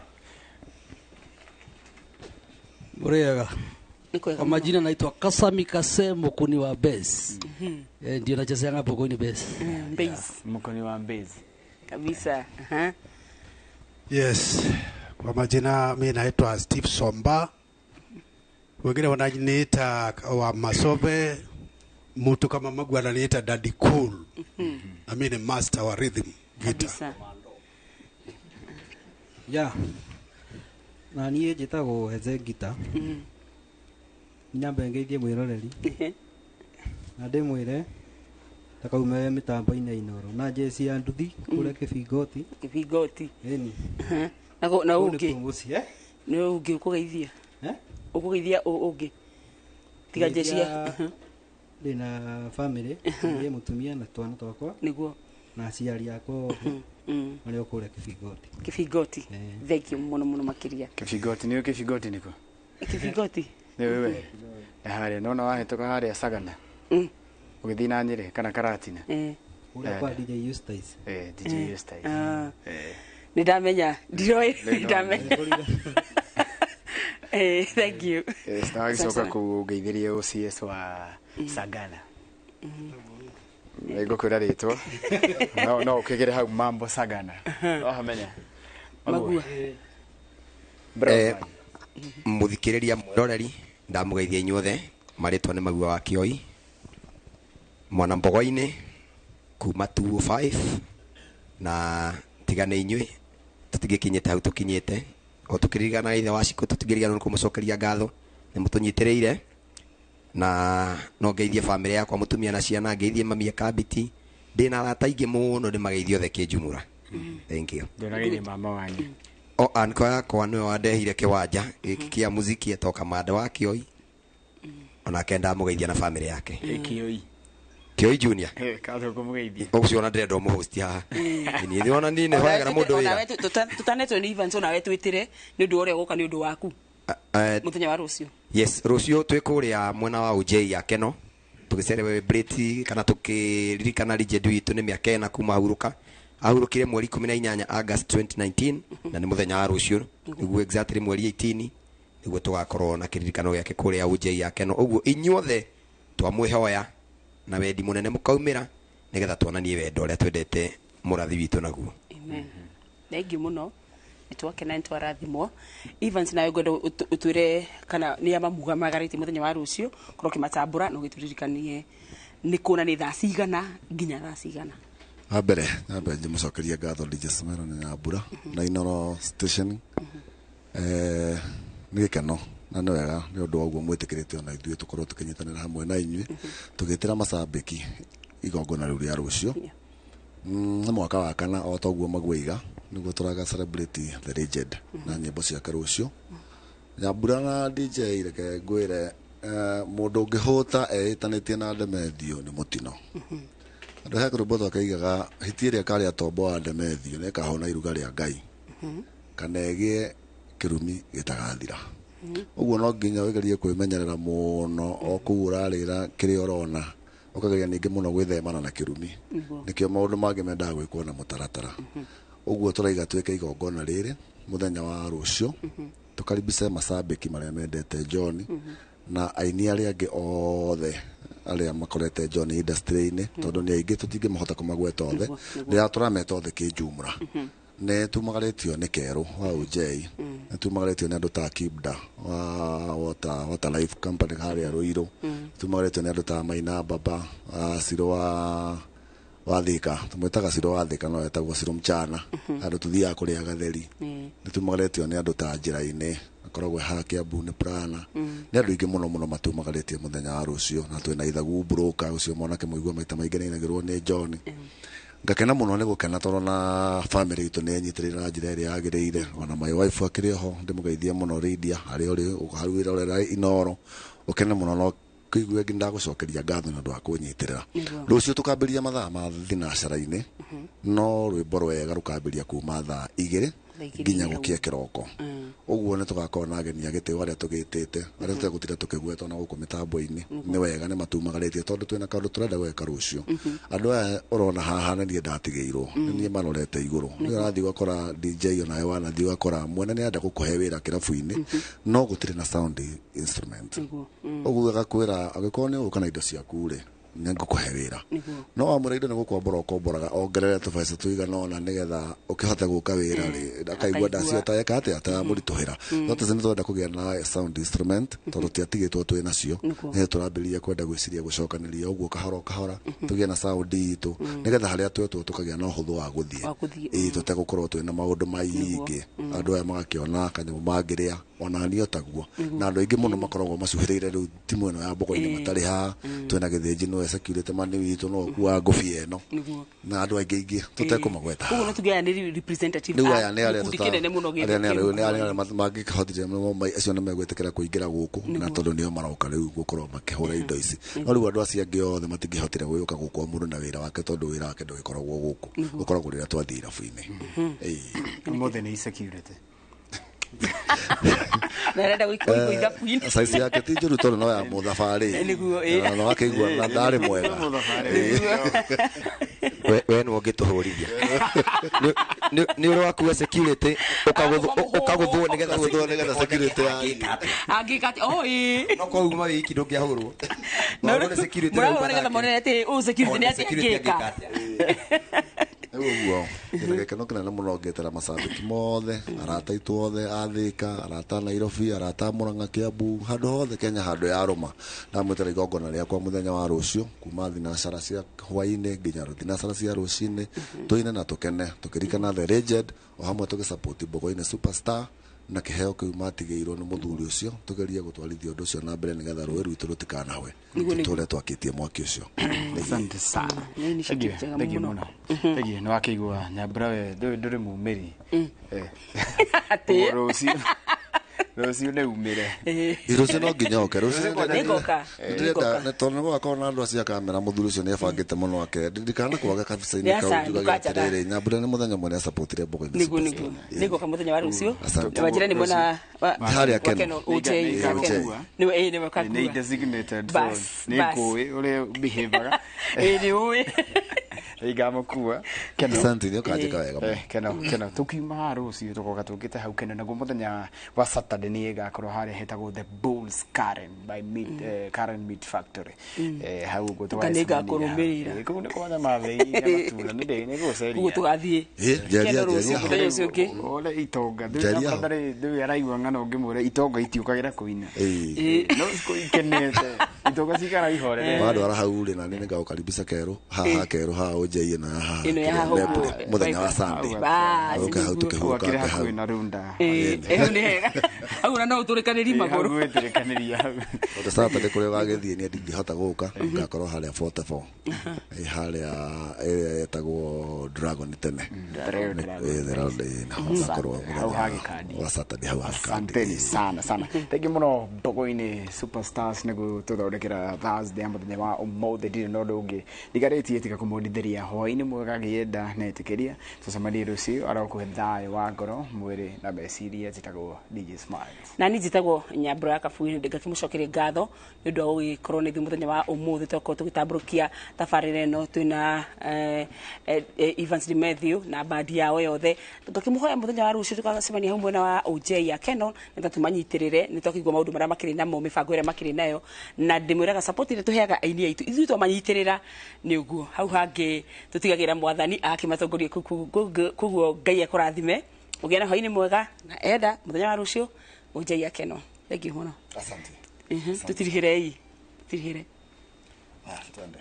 Murega. Kwa majina naitwa Kasami Kase, mukuni wa bass. Ndio nachezeanga bongoini bass. Bass. Mukuni wa bass. Kabisa. Yes. Kwa majina mimi naitwa Steve Somba. Wengine wananiita wa Masobe, mtu kama Magu ananiita Daddy Cool. Na mimi ni master wa rhythm guitar. Kabisa. Yeah. Na niĩ njĩtagwo Heze Ngita. Nyambe ngeithie mwĩroreri na ndĩmwĩre ndakaume mĩtambo-inĩ ya Inoro na jeci ya nduthi kũrĩa Kĩbingoti. Kĩbingoti. Ĩni. Na ũngĩ mũciĩ nĩ ũngĩ ũkũgeithia ũkũgeithia ũngĩ tiga jeci ya ndĩna family ndĩ mũtumia na twana twakwa nĩguo na aciari akwa othe marĩa kũrĩa Kĩbingoti. Kĩbingoti. Thank you mũno mũno makĩria. Kĩbingoti nĩ Kĩbingoti nĩkũ? Kĩbingoti. Nĩ wewe. Harĩa nona wahĩtũka harĩa Sagana. Ũgĩthiĩ na Nyĩrĩ kana Karatina. Kũrĩa kwa DJ Eustace. DJ Eustace. Nĩ ndamenya ndiroĩ nĩ ndamenya. Thank you. Yes, na wagĩcoka kũu ũngeithĩrie OCS wa Sagana. Nĩngũkwĩra rĩtwa. No ũkĩgĩre hau mambo Sagana. Wahamenya. Magua. Muthikĩrĩria mwĩroreri ndamũgeithia inyuothe marĩtwa nĩ Magua wa Kĩoi mwana mbogo-inĩ kuma 205 na tigane inyuĩ tũtingĩkinyĩte hau tũkinyĩte o tũkĩririkanaga ithe wa Cikũ tũtingĩriganĩrwo nĩ kũmũcokeria ngatho nĩ mũtũnyitĩrĩire na no ngeithie bamĩrĩ yakwa mũtumia na ciana ngeithie mami Kabiti ndĩna arata aingĩ mũno ndĩmageithie othe kĩnjumũra. Thank you. Ndĩrageithie mama wanyu. O anko yakwa nĩwe wandehire kĩwanja gĩkĩ kĩa muziki etagwo Kamanda wa Kĩoi onake ndamũgeithia na bamĩrĩ yake. Kĩoi. Kĩoi Junior. Katho kũmũgeithia. Ũcio ona ndĩrenda ũmũhost haha. Niĩ ona niĩ nĩ hoyaga na mũndũ wĩra. Tũtanetwo nĩ Evans onawe twĩtĩre nĩ ũndũ ũrĩa ũgũka nĩ ũndũ waku. Mũthenya wa rũciũ. Yes, rũciũ twĩ kũrĩa mwena wa OJ ya Keno tũgĩcelebrate kana tũkĩririkana legend witũ nĩ mĩaka ĩna kuma ahurũka. Ahurũkire mweri 18 August 2019 na nĩ mũthenya wa rũciũ nĩguo exactly mweri 18 nĩguo tũgakorwo na kĩririkano gĩake kũrĩa OJ ya Keno. Ũguo inyuothe twamwĩhoya na wendi mũnene mũkaumĩra nĩgetha tuonanie wendo ũrĩa twendete mũrathi witũ naguo. Amen. Thank you mũno. Nĩtwakena nĩtwarathimwo. Evans nawe ngwenda ũtwĩre kana nĩ a mamuga magarĩtie mũthenya wa rũciũ korwo ũkĩmatambũra na ũgĩtũririkanie nĩ kũ na nĩ thaa cigana nginya thaa cigana. Wa mbere nyambe njĩmũcokerie ngatho DJ Smero na Nyambura na Inoro Station. Nĩ gĩkeno na nĩ wega nĩ ũndũ wa ũguo mwĩtĩkĩrĩte ona ithuĩ tũkorwo tũkĩnyitanĩra hamwe na inyuĩ tũgĩtĩra macambĩki igongona rĩu rĩa rũciũ. Nĩ mwaka wa kana o ta ũguo Maguiga nĩguo tũraga celebrate the legend na nyĩmbo ciake rũciũ. Nyambura na DJ reke ngwĩre mũndũ ũngĩhũta eĩtanĩtie na Ndemethio nĩ mũtino. Andũ he kĩrũmbo twakaigaga hiti ĩrĩa ĩkarĩa tombo wa Ndemethio nĩ ĩkahũna iruga rĩa Ngai kana ĩgĩe kĩrumi gĩtagathira. Ũguo no nginya wĩgerie kwĩmenyerera mũno o kũu ũrarĩra kĩrĩa ũrona ũkageria ningĩ mũno gwĩthemana na kĩrumi. Nĩkĩo maũndũ mangĩ mendaga gwĩkwo na mũtaratara. Ũguo tũraiga twĩke igongona rĩrĩ mũthenya wa rũciũ tũkaribice macambĩki marĩa mendete John na aini arĩa angĩ othe arĩa makorete John industry-inĩ tondũ nĩ aingĩ tũtingĩmahota kũmagweta othe rĩrĩa tũrameta othe kĩnjumũra. Nĩ tumagarĩtio nĩ Kerũ wa Ujei, nĩ tumagarĩtio nĩ andũ ta Kibda wa Water Life Company harĩa Ruiru, tumagarĩtio nĩ andũ ta Maina Baba, Ciro wa Thika, tumwĩtaga Ciro wa Thika no etagwo Ciro Mchana, andũ tuthiaga kũrĩa gatheri. Nĩ tumagarĩtio nĩ andũ ta Njĩra-inĩ akoragwo haha Kiambu nĩ Prana, nĩ andũ aingĩ mũno mũno matumagarĩtie mũthenya wa rũciũ. Na twĩna Ithagu Broker ũcio mwanake mũigua maita maingĩ nĩainagĩrwo nĩ John. Ngakena mũno nĩ gũkena tondũ na family itũ nĩ ĩnyitĩrĩire na njĩra ĩrĩa yagĩrĩire. Ona my wife akĩrĩ oho, ndĩmũgeithie mũno Lydia harĩa ũrĩ hau wĩrorera Inoro, ũkene mũno no kũigua ĩngĩ ndagũcokeria ngatho nĩ ũndũ wa kũnyitĩrĩra. Rũciũ tũkambĩrĩria mathaa ma thinacara-inĩ, no rwĩmbo rwega rũkambĩrĩria kuma thaa 2 nginya gũkie kĩroko. Ũguo nĩ tũgakorwo na ageni a gĩtĩo arĩa tũgĩtĩte, arĩa tũtegũtinda tũkĩgwetwo na gũkũ mĩtambo-inĩ. Nĩ wega nĩ matumagarĩtie tondũ twĩna kaũndũ tũrenda gwĩka rũciũ. Andũ aya ũrona haha nĩ niĩ ndatigĩirwo, nĩ niĩ marorete igũrũ. Nĩ ũrathiĩ ũgakora DJ onawe wanathiĩ ũgakora mwene nĩ arenda gũkũhe wĩra kĩrabu-inĩ, no gũtirĩ na sound instrument. Ũguo agakwĩra angĩkorwo nĩ ũgũka na indo ciaku rĩ, nĩ ngũkũhe wĩra. No wamũra indo nĩ gũkombora ũkomboraga ongerere tũbeca tũigana ũna nĩgetha ũkĩhote gũka wĩra rĩ, akaigua ndacio ta eka atĩa ta mũritũhĩra. No tũci nĩ twenda kũgĩa na sound instrument tondũ tiatigĩtwo twĩ nacio, nĩ tũrambĩrĩria kwenda gwĩciria gũcokanĩria ũguo kahora o kahora tũgĩe na sound itũ nĩgetha harĩa twetwo tũkagĩa na ũhũthũ wa gũthiĩ, tũtegũkorwo twĩna maũndũ maingĩ. Andũ aya magakĩona kanyamũ mangĩrĩa ona niĩ taguo. Na andũ aingĩ mũno makoragwo macuhĩrĩire rĩu timu ĩno ya Mbogo-inĩ matarĩ haha. Twĩna Gĩthĩnji nĩwe security man witũ no ũkuaga ngũbia ĩno, na andũ aingĩ aingĩ tũtekũmagweta. Ũguo no tuge aya nĩ representative rĩu aya nĩ arĩa gĩkundi kĩnene mũno arĩa nĩ arĩa mangĩkĩhotire acio nĩ megwĩtĩkĩra kũingĩra gũkũ, na tondũ nĩo maroka rĩu gũkorwo makĩhũra indo ici. No rĩu andũ acio angĩ othe matingĩhotire gũgĩũka gũkũ o mũndũ na wĩra wake, tondũ wĩra wake ndũgĩkoragwo gũkũ, ũkoragwo rĩrĩa twathiĩ irabu-inĩ. Ũmũthĩ nĩ insecurity. Narenda gũikũrũka ithabu-inĩ. Size yake ti njũru tondũ no ya mũthabarĩ. Nĩguo, Na akĩigua na ndarĩ mwega. We nĩ ũngĩtũhũrithia. Nĩ ũrĩ wakuua security ũkagũthwo nĩgetha security angĩka atĩ oh ĩĩ. No korwo uma wiki ndũngĩahũrwo. Mũrahũrwo nĩgetha monere atĩ ũyũ security nĩ atĩ angĩka. Ũguo ndĩna gĩkeno kĩnene mũno ngĩtĩra macambĩki mothe, arata aitũ othe a Thika, arata a Nairobi, arata a Murang'a, Kiambu, handũ hothe Kenya, handũ ya rũma. Ndamwĩtĩra igongona rĩakwa mũthenya wa rũciũ kuma thinacara cia hwaĩ-inĩ nginya thinacara cia rũcinĩ, tũine na tũkene tũkĩririkana the legend o hamwe tũgĩsupport Mbogo-inĩ Superstar na kĩheo kĩu matigĩirwo nĩ mũthuri ũcio, tũgerie gũtwarithia ũndũ ũcio na mbere nĩgetha rũĩ rwitũ rũtikanahwe, tũtũre twakĩtie mwaki ũcio. Asante sana. Thank you mũno. Thank you. Nĩ wakĩigua Nyambura we ndũrĩ mumĩri. Atĩ Rũciũ nĩ umĩre. Rũciũ no nginya oke. Rũciũ Nĩngoka. ndĩrenda tondũ nĩ gũgakorwo na andũ acio a kamera, mũthuri ũcio nĩ ebangĩte mũno ake ndikana kwaga kabica-inĩ kau njugaga atĩrĩrĩ, Nyambura nĩ mũthenya ũmwe nĩ acapotire Mbogo-inĩ. Nĩguo nĩguo. Nĩngoka mũthenya wa rũciũ. Asante. Wanjĩra nĩ mwena wa Harĩa Keno. Ujei. Nĩwe ĩĩ nĩwe kakua. Nĩ designated so nĩ ngũĩ ũrĩa behavior. Ĩĩ nĩ ũĩ. Nĩngamũkua. Asante, nĩ ũkanjĩka wega mũno. Keno Keno tukiuma haha rũciũ tũgoka tũkĩte hau Keno, naguo mũthenya wa Saturday nĩ ĩgakorwo harĩa hetagwo The Bulls Karen by Meat, Karen Meat Factory. Hau ũguo tũgacemania. Kũu nĩ kwa nyama thĩi na matunda nĩ ndĩ nĩgũceria. Ũguo tũgathiĩ. Njeria njeria. Mũthenya ũcio ũngĩ. Ũrĩa itonga ndũĩ araigua ng'ano ũngĩmwĩra itonga itiũkagĩra kũina. No ikenete itonga cikara ihorere. Wandwara hau rĩ na nĩ nĩngagũkaribisha Kerũ haha Kerũ haha Ujei ĩno ya haha ĩno ya haha mũthenya wa Sunday. Ũke hau tũkĩhurũka hau na runda. Ĩĩ hau nĩ hega. Hau na no ũtũrĩkanĩrie magũrũ. Hau ũtũrĩkanĩria hau. Tondũ Saturday kũrĩa ũgagĩthiĩ niĩ ndingĩhota gũka, ngakorwo harĩa 44. Harĩa ĩrĩa ĩtagwo Dragon tene. Ngakorwo hau hagĩkandi. Wa Saturday hau hagĩkandi. Asanteni sana sana. Thank you mũno Mbogo-inĩ Superstars nĩ gũtũthondekera Thursday mũthenya wa ũmũthĩ. Ndirĩ na ũndũ ũngĩ ndigarĩtie tiga kũmũndithĩria hwaĩ-inĩ mwega ngĩenda na ĩtĩkĩria tũcemanie rũciũ arokũhe thayũ wa ngoro mwĩrĩ na meciria. Njĩtagwo DJ Smiles na niĩ njĩtagwo Nyambura ya Kabuiri. Ngakĩmũcokeria ngatho nĩ ũndũ wa gũgĩkorwo na ithuĩ mũthenya wa ũmũthĩ twakorwo tũgĩtambũrũkia tabarĩra ĩno twĩna Evans Di Mathew na bandi yao yothe. Ngakĩmũhoya mũthenya wa rũciũ tũgacemania hau mwena wa OJ ya Keno nĩgetha tũmanyitĩrĩre nĩ twakĩigua maũndũ marĩa makĩrĩ namo, mĩbango ĩrĩa makĩrĩ nayo na Na ndĩmwĩraga support ĩrĩa tũheaga aini aitũ ithuĩ twamanyitĩrĩra nĩ ũguo hau hangĩ tũtigagĩra mwathani akĩmatongoria koguo Ngai akũrathime ũgĩe na hwainĩ mwega na enda mũthenya wa rũciũ ũnjai akeno. Thank you mũno. Asante. Tũtirihĩrei tũtirihĩre. Ah, twende.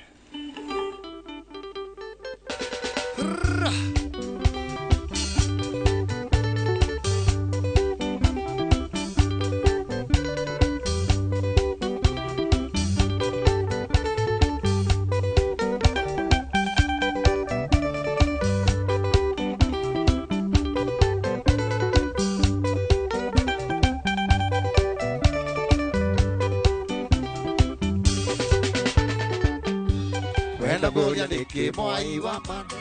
Wenda kũria nĩkĩ mwai wa mana.